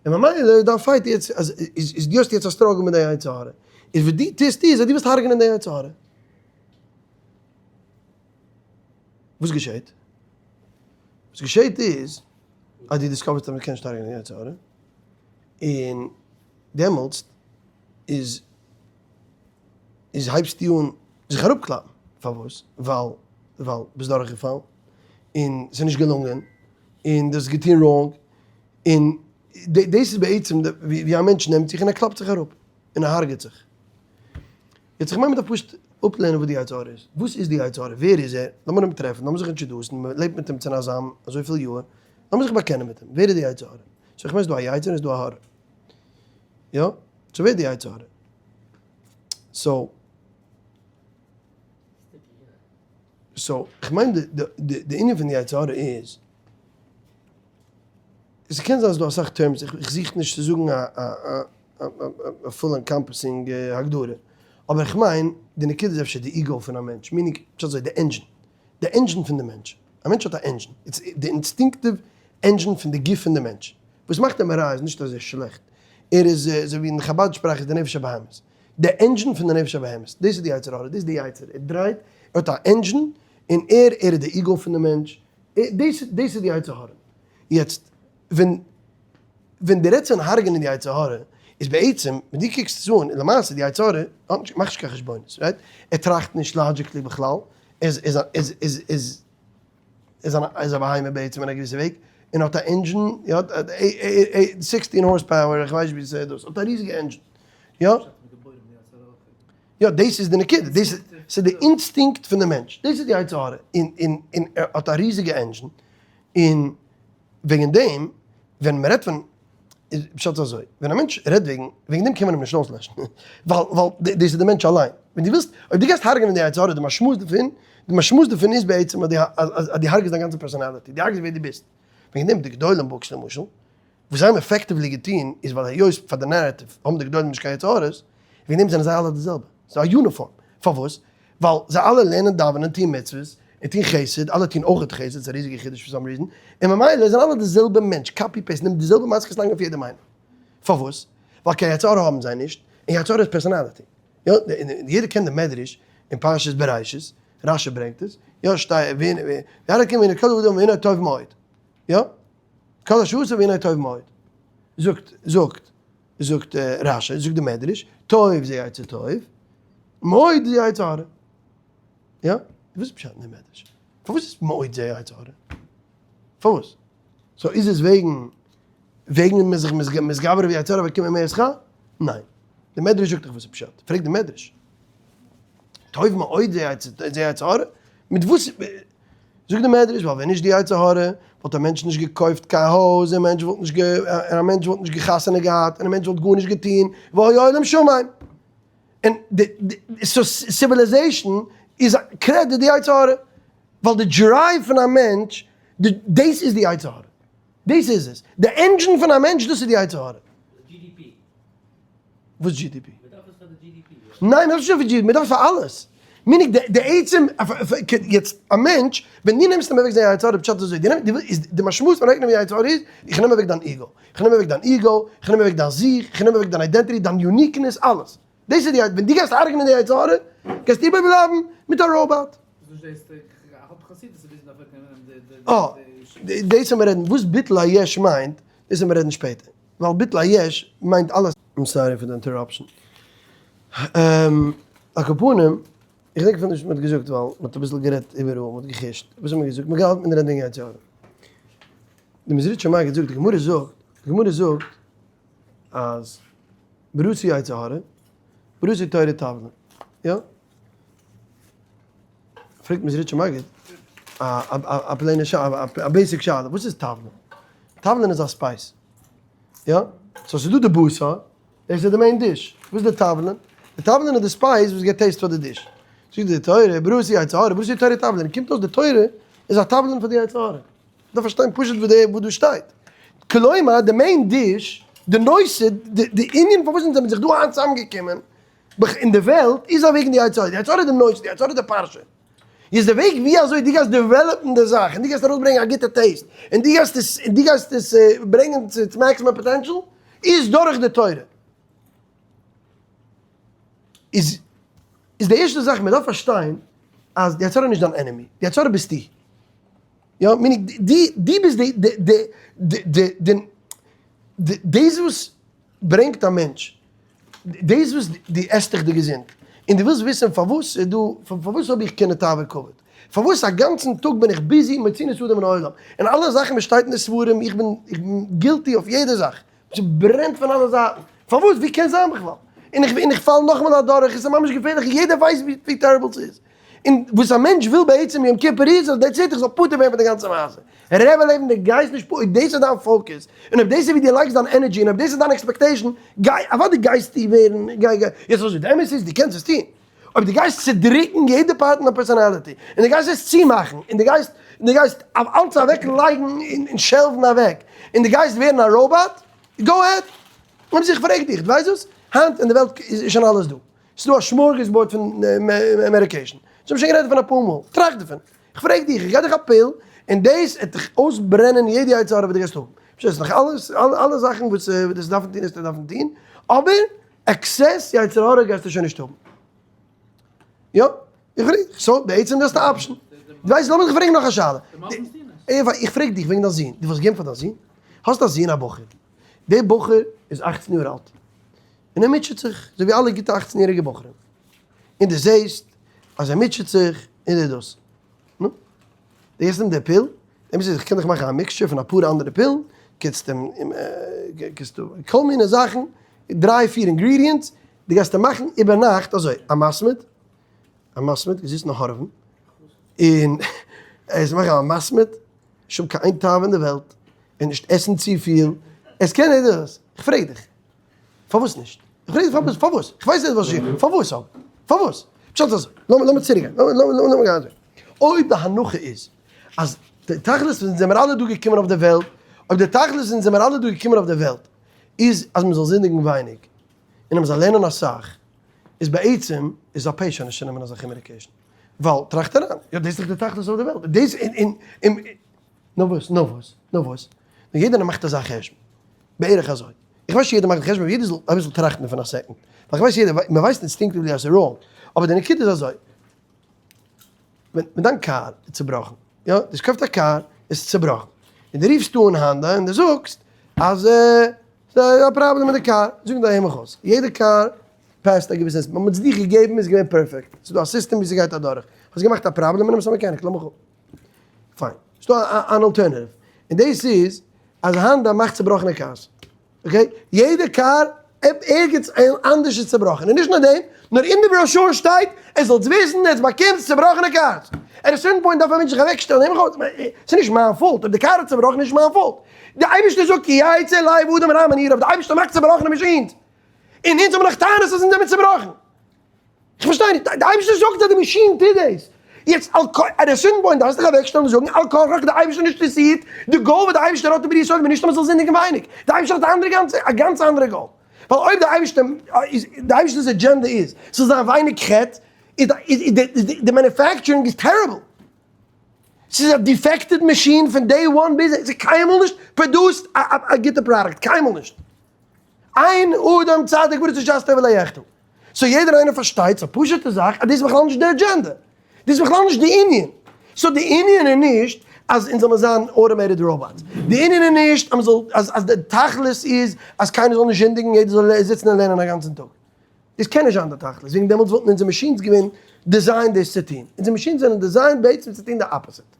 און ממילא איז דיין fight יעצט אז איז דו האסט יעצט א struggle מיט דיין יצר הרע, איז וואס דו טוסט איז אז דו ווילסט הרג'נען דיין יצר הרע. וואס געשעט? וואס געשעט איז אז דו discover סט אז מען קען נישט הרג'נען יצר הרע, און דעמאלטס איז איז הייבסטו אן זיך אראפקלאפן, פארוואס? ווייל ווייל ביסט דורכגעפאלן, און ס'איז נישט געלונגען, און דו האסט געטון wrong, און דאס איז בעצם ווי א מענטש נעמט זיך און ער קלאפט זיך אראפ, און ער הרג'עט זיך. יעצט איך מיין מ'דארף פשוט אפלערנען וואס די יצר הרע איז. וואס איז די יצר הרע? ווער איז ער? לאמיר אים טרעפן, לאמיר זיך introduce ן, מ'לעבט מיט אים צונאזאם אזויפיל יאר, לאמיר זיך באקענען מיט אים, ווער איז די יצר הרע? so איך מיין ס'איז דא א יצר און ס'איז דא א הרע. יא? so ווער איז די יצר הרע? so so איך מיין די ענין פון די יצר הרע איז, עס קען זיין ס'איז דא אסאך terms, איך זוך נישט צו זאגן א full encompassing הגדרה, אבער איך מיין די נקודה איז אפשר די ego פון א מענטש, meaning פשט אזוי די engine, די engine פון די מענטש, א מענטש האט א engine, it's די instinctive engine פון די גוף פון די מענטש, וואס מאכט אים רע איז נישט אז ער איז שלעכט, ער איז אזוי ווי אין חבד שפראך איז די נפש הבהמית, די engine פון די נפש הבהמית, דאס איז די יצר הרע, דאס איז די יצר, ער דרייט, ער האט א engine, און ער ער איז די ego פון די מענטש, דאס דאס איז די יצר הרע. יעצט ווען ווען דו רעדסט פון הרג'נען די יצר הרע, איז בעצם ווען דו קוקסט עס אן, למעשה די יצר הרע האט נישט מאכט נישט קיין חשבונות, right? ער טראכט נישט logically בכלל, ער איז איז איז איז איז איז איז א בהמה בעצם אין א געוויסע וועג, און האט א engine, יא, 16 horse power, איך ווייס נישט ווי ס'איז דאס, האט א ריזיגע engine, יא. יא, דאס איז די נקודה, דאס איז, ס'איז די אינסטינקט פון די מענטש, דאס איז די יצר הרע, און און און ער האט א ריזיגע engine, און וועגן דעם ווען מען רעדט פון, איז פשט אזוי, ווען א מענטש רעדט וועגן, וועגן דעם קען מען אים נישט אויסלעשן, ווייל ווייל דאס איז די מענטש אליין, ווען דו ווילסט, אויב דו גייסט הרג'נען די יצר הרע, די משמעות דערפון, די משמעות דערפון איז בעצם אז דו הרג'סט דיין גאנצע personality, דו הרג'סט ווער דו ביסט, וועגן דעם די גדולים books למשל, וואס זיי האבן effectively געטון איז ווייל היות פאר די narrative האבן די גדולים נישט קיין יצר הרע'ס, וועגן דעם זענען זיי אלע די זעלבע, ס'איז א uniform, פארוואס? ווייל זיי אלע לערנען דאווענען טון מצוות, און טון חסד, אלע טון אויכעט חסד, ס'איז א ריזיגע חידוש for some reason, און ממילא זענען אלע די זעלבע מענטש, copy paste, נעמט די זעלבע מאסקעס לייגן אויף יעדעם איינעם. פארוואס? ווייל קיין יצר הרע האבן זיי נישט, און יצר הרע איז personality. יא, יעדער קען די מדרש אין פרשת בראשית, רשי ברענגט עס, יא, שטיי, וירא אלקים והנה כל האדם והנה טוב מאוד. יא? כל אשר עשה והנה טוב מאוד. זאגט, זאגט, זאגט רשי, זאגט די מדרש, טוב זה יצר טוב, מאוד זה יצר הרע. יא? וואס איז פשט אין די מדרש? פארוואס איז מאוד זה יצר הרע? פארוואס? so איז עס וועגן, וועגן מען זיך מתגבר אויף יצר הרע באקומען מער שכר? ניין. די מדרש זאגט דיך וואס איז פשט. פרעג די מדרש. טוב מאוד זה יצר הרע? מיט וואס? זאגט די מדרש, ווייל ווען נישט די יצר הרע, וואלט א מענטש נישט געקויפט קיין הויז, און מענטש וואלט נישט און א מענטש וואלט נישט געחתונה געהאט, און א מענטש וואלט גארנישט געטון, והיה העולם שמם. און די so civilization איז credit די יצר הרע, ווייל די drive פון א מענטש, דאס איז די יצר הרע. דאס איז עס. די engine פון א מענטש, דאס איז די יצר הרע. וואס GDP? ניין, מ'דארף נישט פאר GDP, מ'דארף פאר אלעס. meaning די עצם, יעצט א מענטש, ווען דו נעמסט אים אוועק זיין יצר הרע, פשט איז אזוי, די משמעות פון אוועקנעמען יצר הרע איז, איך נעם אוועק דיין ego, איך נעם אוועק דיין ego, איך נעם אוועק דיין זיך, איך נעם אוועק דיין identity, דיין uniqueness, אלעס. דאס איז די, ווען דו גייסט הרג'נען די יצר הרע, גייסטו איבערבלייבן מיט א ראבאט. אה, דאס וועל מיר רעדן, וואס ביטול היש מיינט, דאס וועל מיר רעדן שפעטער. ווייל ביטול היש מיינט אלעס. I'm sorry פאר די interruption. על כל פנים, איך דענק אפילו נישט וואס מ'האט געזאגט ווייל מ'האט אביסל גערעדט איבעראל, מ'האט געחושט. וואס האט מען געזאגט? מ'האט געהאלטן אין רעדן וועגן יצר הרע. די מזריטשער מגיד זאגט, די גמרא זאגט, די גמרא זאגט אז בראתי יצר הרע, בראתי תורה תבלין. יא? פרעגט מזריטשער מגיד א plain ע שאלה, א basic שאלה, וואס איז תבלין? תבלין איז א spice. יא? So ס'איז דא די בשר, דאס איז די main dish. וואס איז די תבלין? די תבלין איז די spice וואס געבט taste פאר די dish. זאגט די תורה, בראתי יצר הרע, בראתי תורה תבלין, קומט אויס די תורה איז א תבלין פאר די יצר הרע. מ'דארף פארשטיין פשוט וואס די וואס דא שטייט. כלומר, די main dish, די נושא, די ענין פארוואס אונז זעמיר זיך דא היינט צוזאמגעקומען אין די וועלט, איז אוועגן די יצר הרע. די יצר הרע איז די נושא, די יצר הרע איז די פרשה. איז די וועג ווי אזוי דו גייסט develop ן די זאך און דו גייסט ארויסברענגען א גוטע taste און דו גייסט עס און דו גייסט עס ברענגען צו its maximum potential איז דורך די תורה. איז איז די ערשטע זאך מען דארף פארשטיין אז די יצר הרע איז נישט דיין enemy, די יצר הרע ביסטו. יא, meaning דו דו ביסט די די די די די די דאס וואס ברענגט א מענטש דאס וואס דו עסט דיך די געזונט, און דו ווילסט וויסן פארוואס איז דא, פארוואס האב איך קנאה תאווה כבוד, פארוואס א גאנצן טאג בין איך busy מוציאין את האדם מן העולם, און אלע זאכן וואס שטייט אין די ספרים, איך בין איך בין guilty אויף יעדע זאך, ס'ברענט פון אלע זייטן, פארוואס ווי קען זיין בכלל, און איך און איך פאל נאכאמאל אדורך, עס איז ממש געפערליך, יעדער ווייסט ווי terrible ס'איז. און וואס א מענטש וויל בעצם יום כיפור איז אז that's it איך זאל פטור ווערן פון די גאנצע מעשה. רבי לעבן דו גייסט נישט אויב דאס איז דיין focus, און אויב דאס איז ווי דו לייגסט דיין energy, און אויב דאס איז דיין expectation, גיי, אוודאי גייסטו ווערן, גיי גיי, יעצט אזוי, די אמת איז דו קענסט עס טון. אויב דו גייסט צודריקן יעדע part אין דיין personality, און דו גייסט עס צומאכן, און דו גייסט, און דו גייסט אלץ אוועק לייגן און shelve ן אוועק, און דו גייסט ווערן א robot, go ahead. און איך פרעג דיך, דו ווייסט וואס? היינט אין די וועלט איז שוין אלעס דא. ס'איז דא א smorgasbord פון medication. אונז האבן שוין גערעדט דערפון אפאר מאל. טראכט דערפון. איך פרעג דיך, איך געב דיך א pill, און דאס וועט דיך אויסברענען יעדע יצר הרע וואס דו גייסט האבן. פארשטייסט נאך אלעס, אלע זאכן וואס דאס דארפן טון וועסטו דארפן טון, אבער excess יצר הרע גייסטו שוין נישט האבן. יא, איך פרעג דיך. So, בעצם דו האסט א option. דו ווייסט, לאמיר דיך פרעגן נאך א שאלה. איך פרעג דיך וועגן דיין זון. דו ווילסט געבן פאר דיין זון? האסט א זון א בחור. דער בחור איז 18 יאר אלט. און ער מוטשעט זיך, אזוי ווי אלע גוטע 18 יעריגע בחורים. און דו זעסט אז ער מוטשעט זיך, און דער דאס. נו, דו געבסט אים די pill, אמת איז איך קען דיך מאכן א mixture פון אפאר אנדערע פילן, קענסט אים, קענסטו כל מיני זאכן, דריי פיר ingredients, דו גייסט אים מאכן איבערנאכט אזוי, א מתמיד, א מתמיד, געזיצן און הארעווען, און ער איז מאכן א מתמיד, נישט האבן קיין איין תאווה אין די וועלט, און נישט עסן צופיל, עס קען ער דאס, איך פרעג דיך. פארוואס נישט? איך פרעג דיך פארוואס, פארוואס? איך ווייס נישט וואס איך, פארוואס אבער? פארוואס? פשט אזוי, לאמיר לאמיר צוריק גיין, לאמיר לאמיר גיין אזוי. אויב די הנחה איז אז די תכלית פון זעמער אלע דא געקומען אויף די וועלט, אויב די תכלית פון זעמער אלע דא געקומען אויף די וועלט איז אז מען זאל זינדיגן ווייניג און אז מען זאל לערנען אסאך, איז בעצם איז א פשע נישט צו נעמען אזעלכע medication. ווייל טראכט אריין, יא דאס איז דאך די תכלית אויף די וועלט, דאס און און און נאר וואס, נאר וואס, נאר וואס, נאר יעדער מאכט אזא חשבון, בערך אזוי. איך ווייס נישט יעדער מאכט די חשבון, אבער יעדער זאל אביסל טראכטן פון א second. ווייל איך ווייס יעדער, מען ווייסט instinctively אז ס'איז wrong. אבער די נקודה איז אזוי. ווען דיין קאר איז צובראכן, יא, דו האסט געקויפט א קאר, עס איז צובראכן. און דו רופסט אן האנדא און דו זאגסט אז ס'איז א פראבלעם מיט די קאר. זאגן זיי הער מיך אויס, יעדע קאר passed א געוויסע, ווען מ'האט עס דיך געגעבן איז געווען perfect. ס'איז דא א סיסטעם ווי ס'גייט אדורך. האסט געמאכט א פראבלעם, נעם עס א mechanic, לאמיך אפ. פיין. ס'דא אן alternative. און דאס איז אז האנדא מאכט צובראכענע cars. Okay? יעדע קאר ערגעץ אנדערש איז צובראכן. און נישט נאר דעם, נאר אין די בראשור שטייט, ער זאלטס וויסן, עטס באקומטס צובראכענע cars. at a certain point דארף א מענטש זיך אוועקשטעלן, הער מיך אויס, ס'איז נישט מיין fault, אויב די קאר איז צובראכן איז נישט מיין fault. די אייבערשטער זאגט כי יצר לב אדם רע מנעוריו, די אייבערשטער מאכט צובראכענע machines. און אונז האבן נאך טענות אז אונז זעמיר צובראכן. איך פארשטיי נישט, די אייבערשטער זאגט אז די מאשין טוט דאס, יעצט על כ at a certain point דארפסט דיך אוועקשטעלן און זאגן על כרחך די אייבערשטער נישט אינטערעסירט די goal וואס די אייבערשטער האט איבער ישראל איז נישט אז מען זאל זינדיגן ווייניג, די אייבערשטער האט א אנדערע גאנצע א גאנץ אנדערע goal, ווייל אויב די אייבערשטער איז די אייבערשטער'ס אדזשענדע איז ס'זאל זיין ווייניג חטא, איז די די manufacturing איז terrible, ס'איז א defected מאשין פון day one ביז ס'איז קיינמאל נישט produced א גוטע פראדוקט, קיינמאל נישט. אין אדם צדיק בארץ אשר עשה טוב ולא יחטא. So יעדער איינער פארשטייט, ס'איז א פשוט'ע זאך, אז דאס איז בכלל נישט די אדזשענדע. דאס איז בכלל נישט די ענין. So די ענין איז נישט אז אונז זאל מיר זיין automated robots. די ענין איז נישט אז מ'זאל, אז אז די תכלית איז אז קיינער זאל נישט זינדיגן, יעדער זאל זיצן און לערנען א גאנצן טאג. דאס קען נישט זיין די תכלית, וועגן דעמאלטס וואלטן אונזער machines געווען designed דאס צו טון. אונזער machines זענען designed בעצם צו טון די opposite.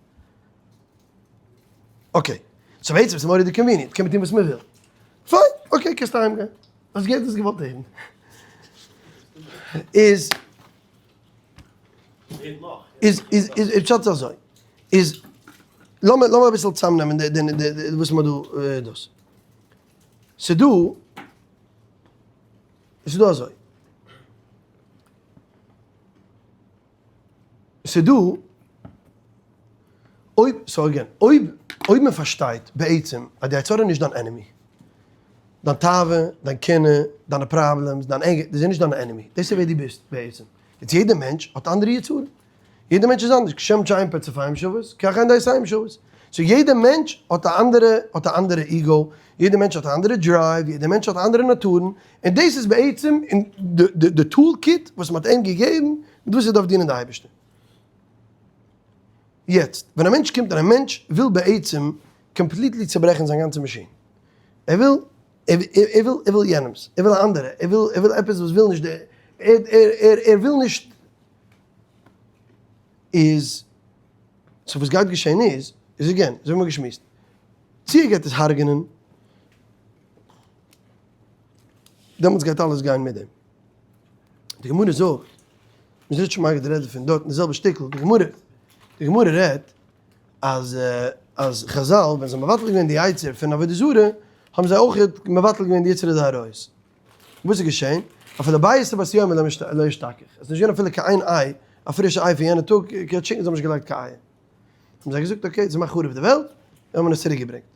Okay, so בעצם איז מורא'דיג convenient, קען מען טון וואס מען וויל. פיין, okay, קענסט אהיים גיין. האסט געהערט וואס געוואלט הערן. איז איז איז איז איז פשט אזוי. איז לאמיר לאמיר אביסל צוזאמנעמען די די די וואס מ'האט דא דאס. ס'דא. עס איז דא אזוי. ס'איז דא, אויב, so again, אויב, אויב מען פארשטייט בעצם אז די יצר הרע איז נישט דיין enemy, דיין תאווה, דיין קנאה, דיינע problems, דיין anger, דאס איז נישט דיין enemy, דאס איז ווער דו ביסט בעצם. יעצט יעדער מענטש האט אנדערע יצרים, יעדער מענטש איז אנדערש, כשם שאין פרצופיהם שוות, כך אין דעותיהם שוות. so יעדער מענטש האט א אנדערע, האט א אנדערע ego, יעדער מענטש האט א אנדערע drive, יעדער מענטש האט אנדערע נאטורן, און דאס איז בעצם אין די tool kit וואס מען האט אים געגעבן, מיט וואס ער דארף דינען די אייבערשטער. יעצט, ווען א מענטש קומט און א מענטש וויל בעצם completely צוברעכן זיין גאנצע מאשין, ער וויל, ער וויל, ער וויל יענעמס, ער וויל א אנדערע, ער וויל, ער וויל עפעס וואס וויל נישט די, ער, ער, ער וויל נישט, איז, so וואס גייט געשען איז, איז again, אזוי ווי מ'האט געשמועסט, צו ער גייט עס הרג'נען, דעמאלטס גייט אלעס גיין מיט דעם. די גמרא זאגט, מ'זעט שוין מגיד רעדט פון דארט אין די זעלבע שטיקל, די גמרא, די גמרא רעדט אז אז חזל ווען זיי האבן מבטל געווען די יצר פון עבודה זרה, האבן זיי אויך מבטל געווען די יצרא דעריות. וואס איז געשען? אפילו ביצה בת יומא לא אשתכח, עס איז נישט געווען אפילו קיין איין איי, א פרישע איי פון יענע טאג, קיין chickens האבן נישט געלייגט קיין אייער. האבן זיי געזאגט okay, זיי מאכן חרוב די וועלט, און האבן עס צוריק געברענגט.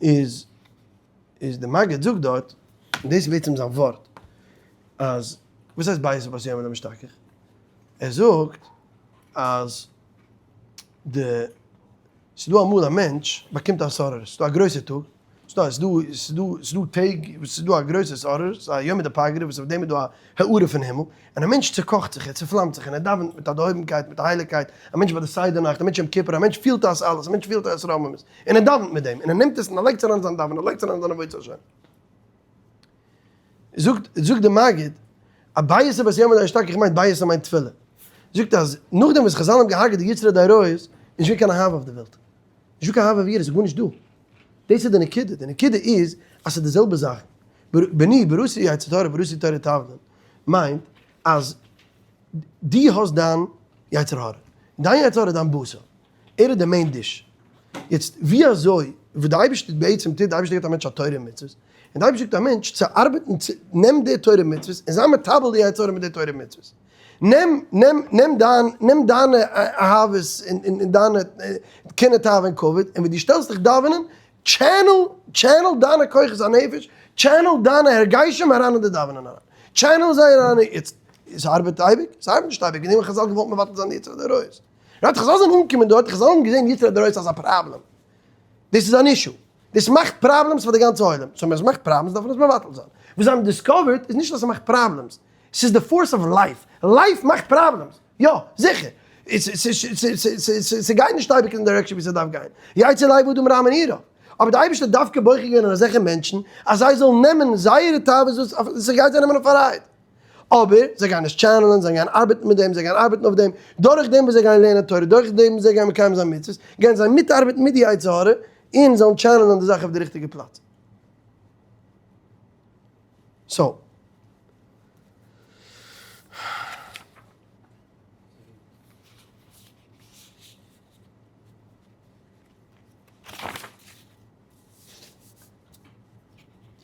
איז איז די מגיד זאגט דארט, און דאס איז בעצם זיין ווארט, אז וואס הייסט ביצה בת יומא לא משתכח? ער זאגט אז די ס'איז דא אמאל א מענטש באקומט א התעוררות, ס'איז דא א גרויסע טאג, ס'איז דא ס'איז דא ס'איז דא טעג וואס ס'איז דא א גרויסע התעוררות, א יומא דפגרא וואס אויף דעם איז דא א הארה פון הימל, און א מענטש צוקאכט זיך, ער צופלאמט זיך, און ער דאווענט מיט א דערהויבנקייט, מיט א הייליגקייט, א מענטש ביי די סדר נאכט, א מענטש יום כיפור, א מענטש פילט דאס אלעס, א מענטש פילט א התרוממות, און ער דאווענט מיט דעם, און ער נעמט עס און ער לייגט עס אריין אין זיין דאווענען, ער לייגט עס אריין אין זיין עבודת השם. זאגט זאגט דער מגיד, א ביצה בת יומא לא אשתכח מיינט ביצה מיינט תפילה. זאגט אז נאכדעם וואס חזל האבן געהארגעט די יצרא דעריות, איז נישט געווען קיין אהבה אויף די וועלט. נישט דא קיין אהבה ויראה, ס'איז גארנישט דא. דאס איז די נקודה, די נקודה איז אז ס'איז די זעלבע זאך. בני בראתי יצר הרע בראתי תורה תבלין מיינט אז דו האסט דיין יצר הרע, דיין יצר הרע איז דיין בשר, ער איז די main dish. יעצט ווי אזוי, וואס די אייבערשטער בעצם טוט, די אייבערשטער געבט א מענטש א תורה און מצוות, און די אייבערשטער זאגט א מענטש צו ארבעטן צו, נעם די תורה און מצוות און זיי מטפל די יצר הרע מיט די תורה און מצוות. נעם, נעם, נעם דיין, נעם דיינע אהבות און און דיינע קנאה תאווה און כבוד, און ווען דו שטעלסט דיך דאווענען, channel, channel דיינע כוחות הנפש, channel דיינע הרגשים אריין אין די דאווענען אריין. channel זיי אריין אין, יעצט, עס ארבעט אייביג? עס ארבעט נישט אייביג, וועגן דעם האבן חזל געוואלט מבטל זיין די יצרא דעריות. right חזל זענען אנגעקומען דארט, חזל האבן געזען יצרא דעריות אלס א פראבלעם. דאס איז אן issue. דאס מאכט problems פאר די גאנצע עולם. so ווען עס מאכט problems דארף מען עס מבטל זיין. וואס זיי האבן discovered איז נישט אז עס מאכט problems. ס'איז די force of life. life מאכט problems. יא, זיכער. ס'גייט נישט אייביג אין די direction ווי ס'דארף גיין. יצר לב אדם רע מנעוריו. אבער די אייבערשטער האט דווקא בוחר געווען אין אזעלכע מענטשן אז זיי זאלן נעמען זייערע תאוות וואס ס'גייט זיי נעמען אויף א ride. אבער זיי גייען עס channel ען, זיי גייען ארבעטן מיט דעם, זיי גייען ארבעטן אויף דעם, דורך דעם וואס זיי גייען לערנען תורה, דורך דעם וואס זיי גייען מקיים זיין מצוות, גייען זיי מיטארבעטן מיט די יצר הרע, און זאלן channel ען די זאך אויף די ריכטיגע פלאץ. so.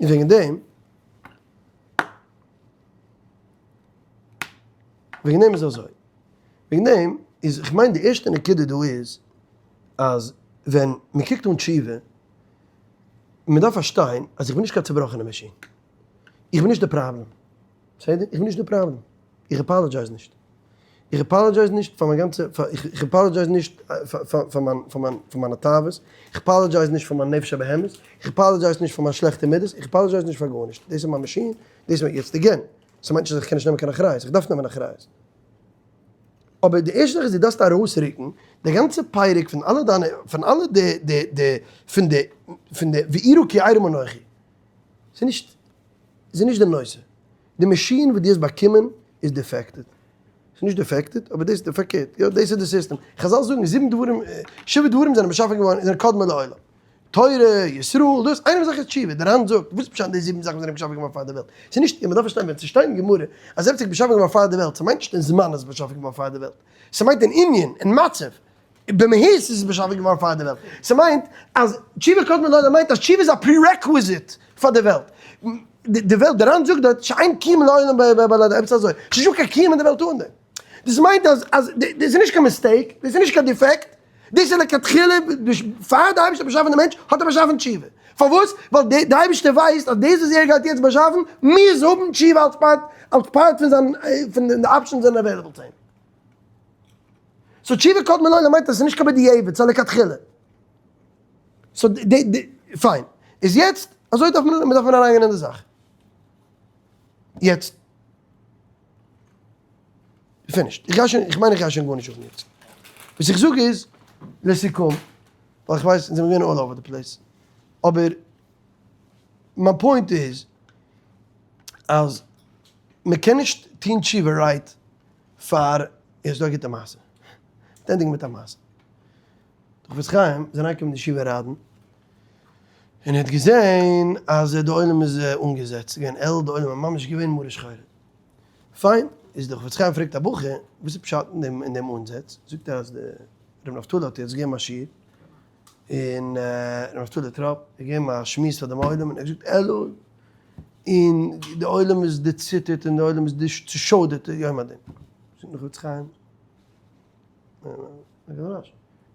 און וועגן דעם, וועגן דעם איז אזוי, וועגן דעם איז, איך מיין די ערשטע נקודה דא איז, אז ווען מען קוקט אן תשובה, מען דארף פארשטיין אז איך בין נישט קיין צובראכענע מאשין, איך בין נישט די פראבלעם, בסדר? איך בין נישט די פראבלעם, איך apologize נישט, איך apologize נישט פאר מיין גאנצע, איך apologize נישט פאר מיין, פאר מיין, פאר מיינע תאוות, איך apologize נישט פאר מיין נפש הבהמית, איך apologize נישט פאר מיין שלעכטע מידות, איך apologize נישט פאר גארנישט, דאס איז מיין מאשין, דאס איז מיין, יעצט again, ס'מיינט נישט אז איך קען נישט נעמען קיין אחריות, איך דארף נעמען אחריות. אבער די ערשטע זאך איז דו דארפסט ארויסרוקן די גאנצע פרק פון אלע דיינע, פון אלע די, די, די, פון די, פון די וארא כי עירום אנכי. ס'איז נישט, ס'איז נישט די נושא. די מאשין וואס דו האסט באקומען איז defected. ס'איז נישט defected, אבער דאס איז פארקערט. יא, דאס איז די סיסטעם. חזל זאגן זיבן דברים, שבעה דברים זענען באשאפן געווארן און זענען קדמו לעולם. תורה, ישראל, דאס, איינע זאך איז תשובה. דער ר"ן זאגט, וואס איז פשט אין די זיבן זאכן וואס זענען באשאפן געווארן פאר די וועלט? ס'איז נישט, און מ'דארף פארשטיין, ווען ס'שטייט אין גמרא אז עפעס איז באשאפן געווארן פאר די וועלט, ס'מיינט נישט אין זמן אז ס'איז באשאפן געווארן פאר די וועלט. ס'מיינט אין ענין, אין מצב. במהות איז עס באשאפן געווארן פאר די וועלט. ס'מיינט אז תשובה קדמה לעולם מיינט אז תשובה איז א prerequisite פאר די וועלט. די וועלט, די רמב ם זאגט דארט שאין קיום לעולם בלעדיו, עפעס אזוי, ס'איז נישטא קיין קיום אין די וועלט אן דעם. דאס מיינט אז אז דאס איז נישט קיין mistake, דאס איז נישט קיין defect, דאס איז לכתחילה, פאר די אייבערשטער האט באשאפן די מענטש, האט ער באשאפן תשובה. פארוואס? ווייל די אייבערשטער ווייסט אז דאס וואס ער גייט יעצט באשאפן, מוז האבן תשובה אלס part, אלס part פון זיין, פון די options זענען available צו אים. so תשובה קדמה לעולם מיינט אז עס איז נישט קיין בדיעבד, ס'איז א לכתחילה. so די, די, פיין. איז יעצט, אזוי דארף מען, דארף מען אריינגיין אין די זאך. יעצט. finished. איך גיי שוין, איך מיין איך גיי שוין גארנישט זאגן יעצט. וואס איך זאג איז, לסיכום, ווייל איך ווייס אונז זעמיר געווען all over the place, אבער מיין point איז, אז מען קען נישט טון תשובה right פאר, איז דא א גוטע מעשה. ענדיגן מיט א מעשה. דער חפץ חיים איז אריינגעקומען אין די ישיבה ריידן, און ער האט געזען אז די עולם איז אנגעזעצט, ס'איז געווען על, די עולם איז ממש געווען מרה שחורה. פיין, איז דער חפץ חיים פרעגט א בחור, וואס איז פשט אין דעם אין דעם אנזעץ? זאגט ער אז דער רבי נפתלי האט יעצט געגעבן א שיעור, און רבי נפתלי טראפ האט געגעבן א שמועס פאר דעם עולם, און ער האט געזאגט אלול, און די עולם איז דערציטערט און די עולם איז צושוידערט יום הדין. זאגט דער חפץ חיים,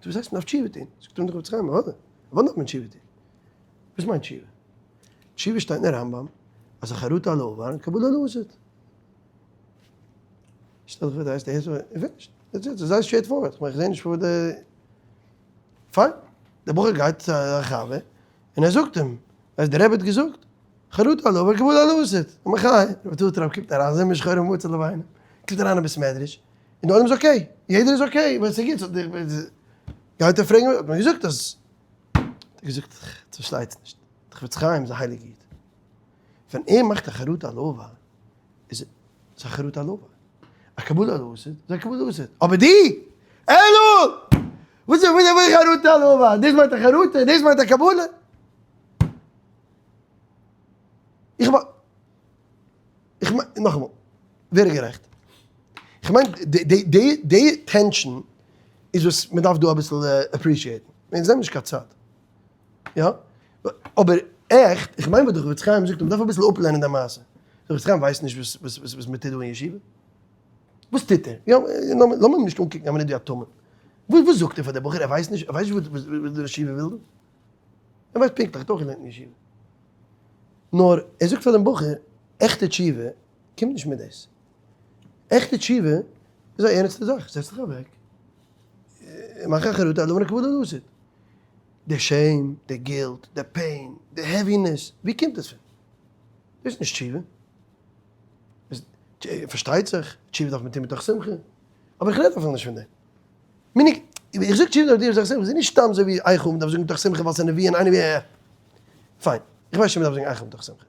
וואס הייסט מ'דארף תשובה טון? זאגט אים דער חפץ חיים, אוודאי, אוודאי דארף מען תשובה טון. וואס מיינט תשובה? תשובה שטייט אין רמב ם אז א חרטה על העבר און קבלה על העתיד. שטעל דיך פאר דו הייסט איך ווייס נישט, that's it, זייער straightforward, כ'מיין כ'זעה נישט פארוואס די, פיין, דער בחור גייט צו א חבר און ער זאגט אים, ווייסט דער רבי האט געזאגט, חרטה על העבר קבלה על העתיד, א מחיה, רבי טודרוס רב קומט אריין, זעמיר שחורים ומצה לבנים, קומט אריין אין בית מדרש, און די עולם איז okay, יעדער איז okay, ווייל ס'איז גוט, גייט ער פרעגן, האט מען געזאגט אז, האט ער געזאגט, דו פארשטייסט נישט, דער חפץ חיים איז א הייליגע איד, ווען ער מאכט א חרטה על העבר, איז עס א חרטה על העבר, א קבלה על העתיד איז א קבלה על העתיד, אבער די, אלול! וואס איז וואס איז חרטה על העבר? דאס מיינט א חרטה? דאס מיינט א קבלה? איך מיין, איך מיין, נאכאמאל, ווער איז גערעכט? איך מיין די די די tension איז וואס מען דארף דא אביסל appreciate ן, אונז נעמען נישט קיין צד, יא? אבער עכט, איך מיין וואס דער חפץ חיים זאגט, מען דארף אביסל אפלערנען די מעשה, דער חפץ חיים ווייסט נישט וואס וואס וואס מען טוט דא אין ישיבה? וואס טוט ער? יא, לאמיר אים נישט אנקוקן א מינוט ווי א תמים, וואס וואס זאגט ער פאר די בחור? ער ווייסט נישט, ער ווייסט נישט וואס וואס די ישיבה וויל דא? ער ווייסט פונקטליך, ער האט אויך געלערנט אין ישיבה. נאר ער זאגט פאר דעם בחור, עכטע תשובה קומט נישט מיט דאס. עכטע תשובה איז א ערנסטע זאך, זעץ דיך אוועק, מאך א חרטה על העבר וקבלה לעתיד. די shame, די guilt, די pain, די heaviness, ווי קומט עס פון? דאס איז נישט תשובה. פארשטייט זיך, תשובה דארף מען טון מתוך שמחה, אבער איך רעד אפילו נישט פון דעם. meaning, איך זאג תשובה דארף דיר מתוך שמחה, ס'איז נישט סתם אזוי ווי איכה, מ'דארף זאגן מתוך שמחה ווייל ס'איז א נביא און איינער ווי פיין, איך ווייס שוין מ'דארף זאגן איכה מתוך שמחה.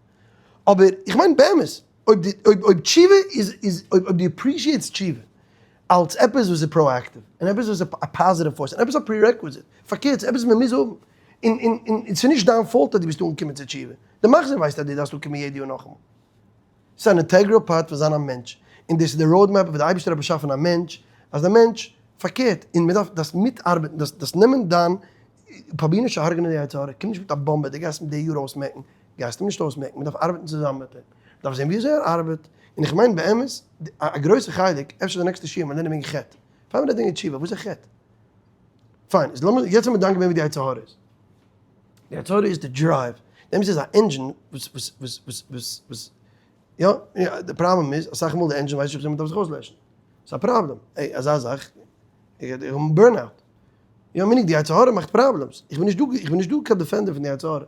אבער איך מיין באמת, אויב די, אויב אויב תשובה איז איז אויב אויב דו appreciate סט תשובה אלס עפעס וואס איז proactive, און עפעס וואס איז א positive force, און עפעס א prerequisite, פארקערט ס'איז עפעס וואס מ'מוז האבן, און און און ס'איז נישט דיין fault אז דו ביסט אנגעקומען צו תשובה, די מחזור ווייסט אז דו דארפסט אנקומען יעדע יאר נאכאמאל. ס'איז אן integral part פון זיין א מענטש, און דאס איז די road map וואס די אייבערשטער האט באשאפן א מענטש, אז דער מענטש, פארקערט, און מען דארף דאס מיטארבעטן, דאס דאס נעמען דיין, פרוביר נישט צו הרג'נען די יצר הרע, קום נישט מיט א באמבע, דו גייסט אים די יאר אויסמעקן, גייסט אים נישט אויסמעקן, מען דארף ארבעטן צוזאמען מיט אים, מען דארף זען ווי אזוי ער ארבעט, און איך מיין באמת, א גרויסע חלק, אפשר די נעקסטע שיעור, מען לערנען וועגן חטא, פאר מען רעדט וועגן תשובה, וואס איז חטא? פיין, איז לאמיר, יעצט האבן מיר דן געווען ווי די יצר הרע איז. די יצר הרע איז די drive, די אמת איז א engine וואס וואס וואס וואס וואס וואס יא, די פראבלעם איז אסאך מאל די engine ווייסט נישט וויאזוי מ'דארף זיך אויסלעשן, ס'איז א פראבלעם, עי אזא זאך, איך האב burnout, יא meaning די יצר הרע מאכט problems, איך בין נישט דא איך בין נישט דא קיין defender פון די יצר הרע,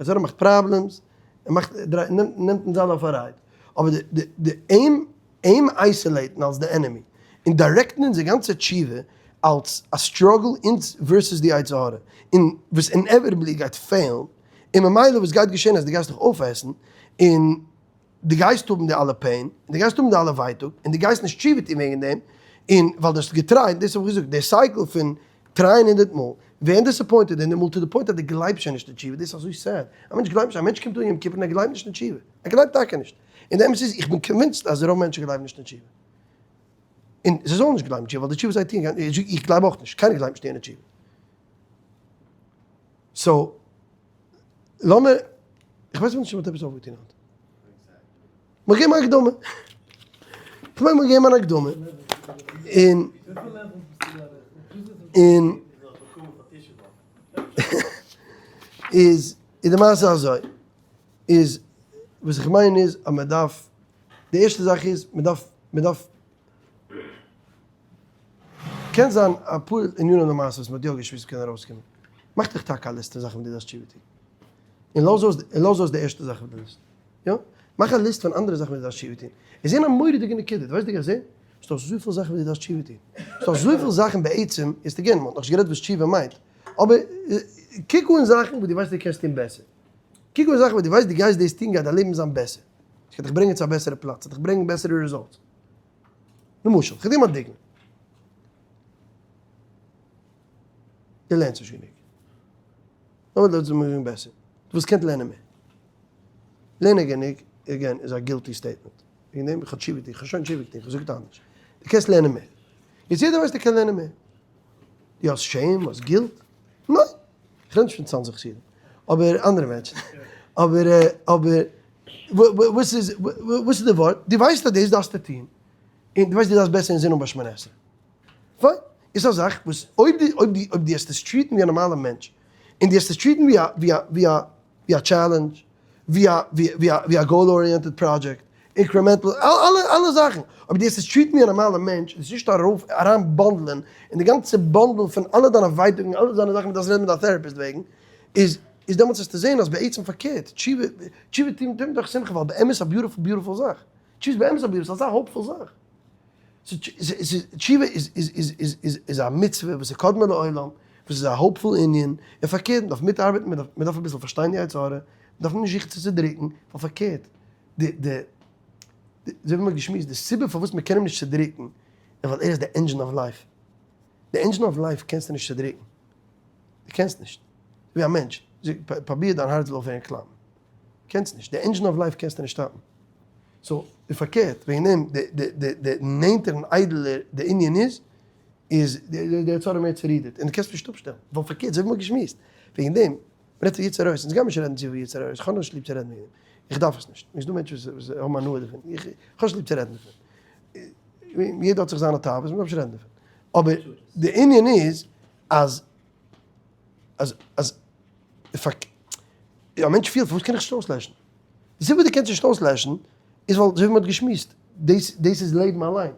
יצר הרע מאכט problems, ער מאכט נעמט אונז אלע אויף א ride, אבער די די די אים אים isolate ן אלס די enemy, און direct ן אונזער גאנצע תשובה אלס א struggle אונז versus די יצר הרע, און וואס inevitably גייט fail ן, און ממילא וואס גייט געשען אז דו גייסט דיך אויפעסן, און דו גייסט האבן די אלע pain, און דו גייסט האבן די אלע ווייטאג, און דו גייסט נישט תשובה טון וועגן דעם, און ווייל דו האסט גע try ט, דאס האב איך געזאגט, די cycle פון try ען הונדערט מאל, ווערן disappointed הונדערט מאל, to the point אז דו גלייבסט שוין נישט אין תשובה, דאס איז אזוי sad, א מענטש גלייבט נישט, א מענטש קומט אן יום כיפור און ער גלייבט נישט אין תשובה, ער גלייבט טאקע נישט. און די אמת איז, איך בין convinced אז רוב מענטשן גלייבן נישט אין תשובה. און זיי זאלן נישט גלייבן אין תשובה, ווייל די תשובה זיי טוען, איך גלייב אויך נישט, קיינער גלייבט נישט אין תשובה. so, לאמיר, איך ווייס נישט צו מ'האט עפעס אויפגעטון היינט. מ'האט געגעבן א הקדמה. כ'מיין מ'האט געגעבן אן הקדמה. און און איז איז די מעשה אזוי. איז וואס איך מיין איז אז מען דארף, די ערשטע זאך איז מען דארף, מען דארף, קען זיין אפאר ענינים למעשה וואס מען האט יא געשמועסט קען ארויסקומען. מאך דיך טאקע א ליסט פון זאכן וואס דו דארפסט תשובה טון. און לאז אויס, און לאז אויס די ערשטע זאך אויף די ליסט. יא? מאך א ליסט פון אנדערע זאכן וואס דו דארפסט תשובה טון. און זען א מורא'דיגע נקודה. דו ווייסט די גייסט זען? ס'דא אזויפיל זאכן וואס דו דארפסט תשובה טון. ס'דא אזויפיל זאכן בעצם, יעצט again, מ'האט נאכנישט גערעדט וואס תשובה מיינט. אבער קוק אן זאכן וואס דו ווייסט דו קענסט טון בעסער. קוק אן זאכן וואס דו ווייסט דו גייסט דאס טון גייט דיין לעבן זיין בעסער. ס'גייט דיך ברענגען צו א בעסערע פלאץ. ס'גייט דיך ברענגען בעסערע results. למשל, כ'גיב דיר א דוגמא. דו לערנסט נישט גענוג. לאמיר דאס זאגן בעסער, דו וואלסט געקענט לערנען מער. לערנען גענוג, again, איז א guilty statement. וועגן דעם, איך האב תשובה געטון, איך האב שוין תשובה געטון, איך האב געזאגט אנדערש. דו קענסט לערנען מער. יעצט יעדער ווייסט ער קען לערנען מער. דו האסט shame? האסט guilt? ניין! איך רעד נישט פון צאנזער חסידים. אבער אנדערע מענטשן. אבער, אבער, וואס איז, וואס איז די ווארט? דו ווייסט אז דאס דארפסטו טון. און דו ווייסט דו דארפסט בעסער אינזין האבן ביי שמונה עשרה. פיין, איז א זאך וואס אויב דו אויב דו אויב דו העסט עס treat ן ווי א נארמאלער מענטש, און דו העסט עס treat ן ווי א ווי א ווי א ווי א challenge, ווי א ווי ווי א ווי א goal oriented project, incremental, אלע אלע זאכן, אויב דו העסט עס treat ן ווי א נארמאלער מענטש, און עס נישט ארויף אריין bundle ען אין די גאנצע bundle פון אלע דיינע ווייטאגן, אלע דיינע זאכן וואס דו דארפסט רעדן מיט דיין therapist וועגן, איז איז דעמאלטס וועסטו זען אז בעצם פארקערט, תשובה תשובה טוט מתוך שמחה ווייל באמת א beautiful beautiful זאך, תשובה איז באמת א beautiful, ס'איז אזא hopeful זאך. תשובה איז א מצוה וואס איז קדמה לעולם, וואס איז א hopeful ענין, און פארקערט מען דארף מיטארבעטן, מען דארף אביסל פארשטיין די יצר הרע, מען דארף נישט זוכן צו צודריקן, ווייל פארקערט, די די אזוי ווי מען האט געשמועסט, די סיבה פארוואס מען קען אים נישט צודריקן, איז ווייל ער איז די engine of life, די engine of life קענסטו נישט צודריקן, דו קענסט נישט, ווי א מענטש, פרוביר דיין הארץ זאל אויפהערן קלאפן, קענסט נישט, די engine of life קענסטו נישט stop ן. so די פארקערט וועגן דעם די די די די נענטער און איידעלער די ענין איז, איז די די יצר הרע מער צורודערט און די קענסט נישט אפשטעלן, ווייל פארקערט אזוי ווי מ'האט געשמועסט וועגן דעם, מ'רעדט פון יצר הרע, אונז גיימיר נישט רעדן צופיל יצר הרע, איך האב נישט ליב צו רעדן וועגן דעם, איך דארף עס נישט, ס'דא מענטשן וואס וואס האבן הנאה דערפון, איך האב נישט ליב צו רעדן דערפון, יעדער האט זיך זיינע תאוות, מ'דארף נישט רעדן דערפון, אבער די ענין איז אז אז אז א מענטש פילט פארוואס קען איך נישט אויסלעשן? די סיבה דו קענסט נישט אויסלעשן איז ווייל אזוי ווי מען האט געשמועסט, דאס דאס איז לעבן אליין.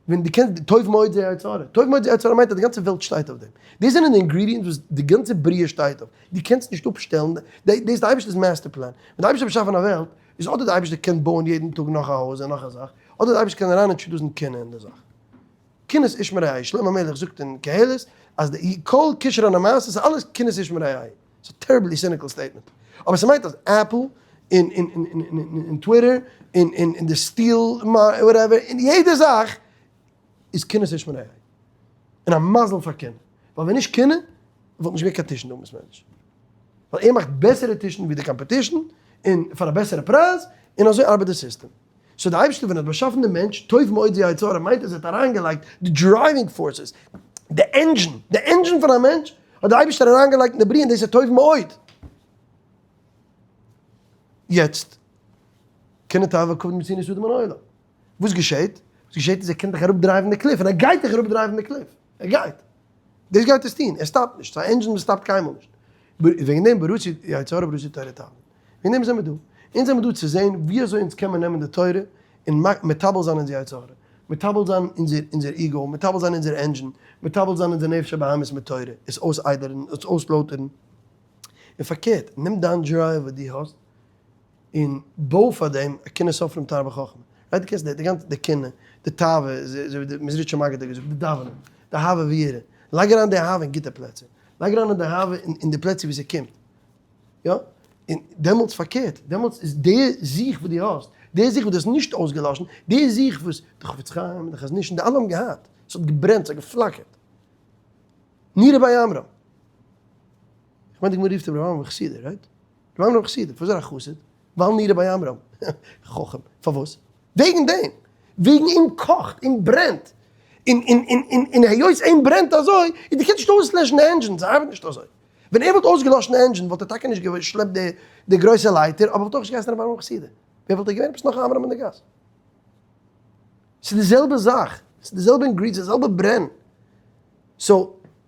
ווען דו קענסט, טוב מאוד זה יצר הרע. טוב מאוד זה יצר הרע מיינט אז די גאנצע וועלט שטייט אויף דעם. דאס זענען די ingredients וואס די גאנצע בריאה שטייט אויף. דו קענסט נישט אפשטעלן, דאס איז די אייבערשטער'ס master plan. ווען די אייבערשטער האט באשאפן א וועלט, איז אדער די אייבערשטער קען בויען יעדן טאג נאך א הויז און נאך א זאך, אדער די אייבערשטער קען אריין introduce ן קנאה אין די זאך. קנאת איש מרעהו, שלמה המלך זאגט אין קהלת אז די כל כשרון המעשה איז אלעס קנאת איש מרעהו. ס'איז א terribly cynical statement. אבער ס'מיינט אז Apple און און און און און Twitter און און און די steel whatever און יעדע זאך איז קנאת איש מרעהו. און א מזל פאר קנאה. ווייל ווען נישט קנאה וואלט נישט געווען קיין טישן דא אין בית מדרש. ווייל ער מאכט בעסערע טישן ווי די competition און פאר א בעסערע פרייז און אזוי ארבעט די סיסטעם. so די אייבערשטער ווען ער האט באשאפן די מענטש, טוב מאוד זה יצר הרע מיינט אז ער האט אריינגעלייגט די driving forces, די engine, די engine פון א מענטש האט די אייבערשטער אריינגעלייגט אין די בריאה און דאס איז טוב מאוד. יעצט, קנאה תאווה כבוד מוציאין את האדם מן העולם. וואס געשעט? וואס געשעט איז ער קען דיך אראפ drive ן די cliff און ער גייט דיך אראפ drive ן די cliff. ער גייט. דאס גייט עס טון. ער stop ט נישט. ס'איז א engine וואס stop ט קיינמאל נישט. וועגן דעם בראתי יצר הרע בראתי תורה תעבוד. וועגן דעם זעמיר דא. אונז זעמיר דא צו זען ווי אזוי אונז קען מען נעמען די תורה און מטבל זיין אונזער יצר הרע, מטבל זיין אונזער אונזער ego, מטבל זיין אונזער engine, מטבל זיין אונזער נפש הבהמית מיט תורה, עס אויסאיידערן, עס אויסלויטערן. און פארקערט, נעם דיין drive וואס דו האסט, און בוי פאר דעם א קנאת סופרים תרבה חכמה. right דו קענסט די גאנצע די קנאה, די תאווה, אזוי ווי די מזריטשער מגיד האט געזאגט, די דאווענען, די אהבה ויראה. לייג אריין די אהבה אין גוטע פלעצער. לייג אריין די אהבה אין די פלעצער ווי ס'קומט. יא, און דעמאלטס פארקערט, דעמאלטס איז די זיך וואס דו האסט, די זיך וואס דו האסט נישט אויסגעלאשן, די זיך וואס די חפץ חיים און די חזון איש און די אלע האבן געהאט, עס האט געברענט, עס האט געפלאקערט. נראה ביי עמרם. איך מיין די גמרא רופט אים רבי עמרם חסידא, right? רבי עמרם חסידא, פארוואס איז ער א חסיד? ווייל נראה ביי עמרם. חכם. פארוואס? וועגן דעם. וועגן אים קאכט, אים ברענט. און און און און און היות אים ברענט אזוי, איז דו קענסט נישט אויסלעשן די engine, ס'ארבעט נישט אזוי. ווען ער וואלט אויסגעלאשן די engine וואלט ער טאקע נישט געשלעפט די גרויסע לייטער, אבער וואלט אויך נישט געהייסן רבי עמרם חסידא. ווער וואלט ער געווען? עפעס נאך א עמרם אין די גאס. ס'איז די זעלבע זאך, ס'איז די זעלבע ingredients, די זעלבע ברען. so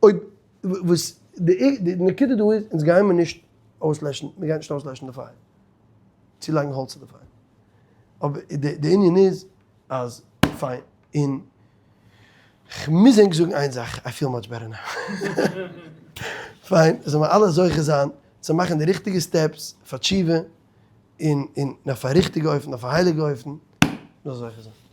אויב וואס די נקודה דא איז, אונז גייען מיר נישט אויסלעשן, מיר גייען נישט אויסלעשן די פייער, צולייגן האלץ צו די פייער. אבער די ענין איז אז פיין, און כ'מוז ענק זאגן איין זאך, I feel much better now. פיין, זאל מיר אלע זוכה זיין צו מאכן די ריכטיגע steps פאר תשובה, און אויף א ריכטיגע אופן, אויף א הייליגע אופן, מ'זאל זוכה זיין.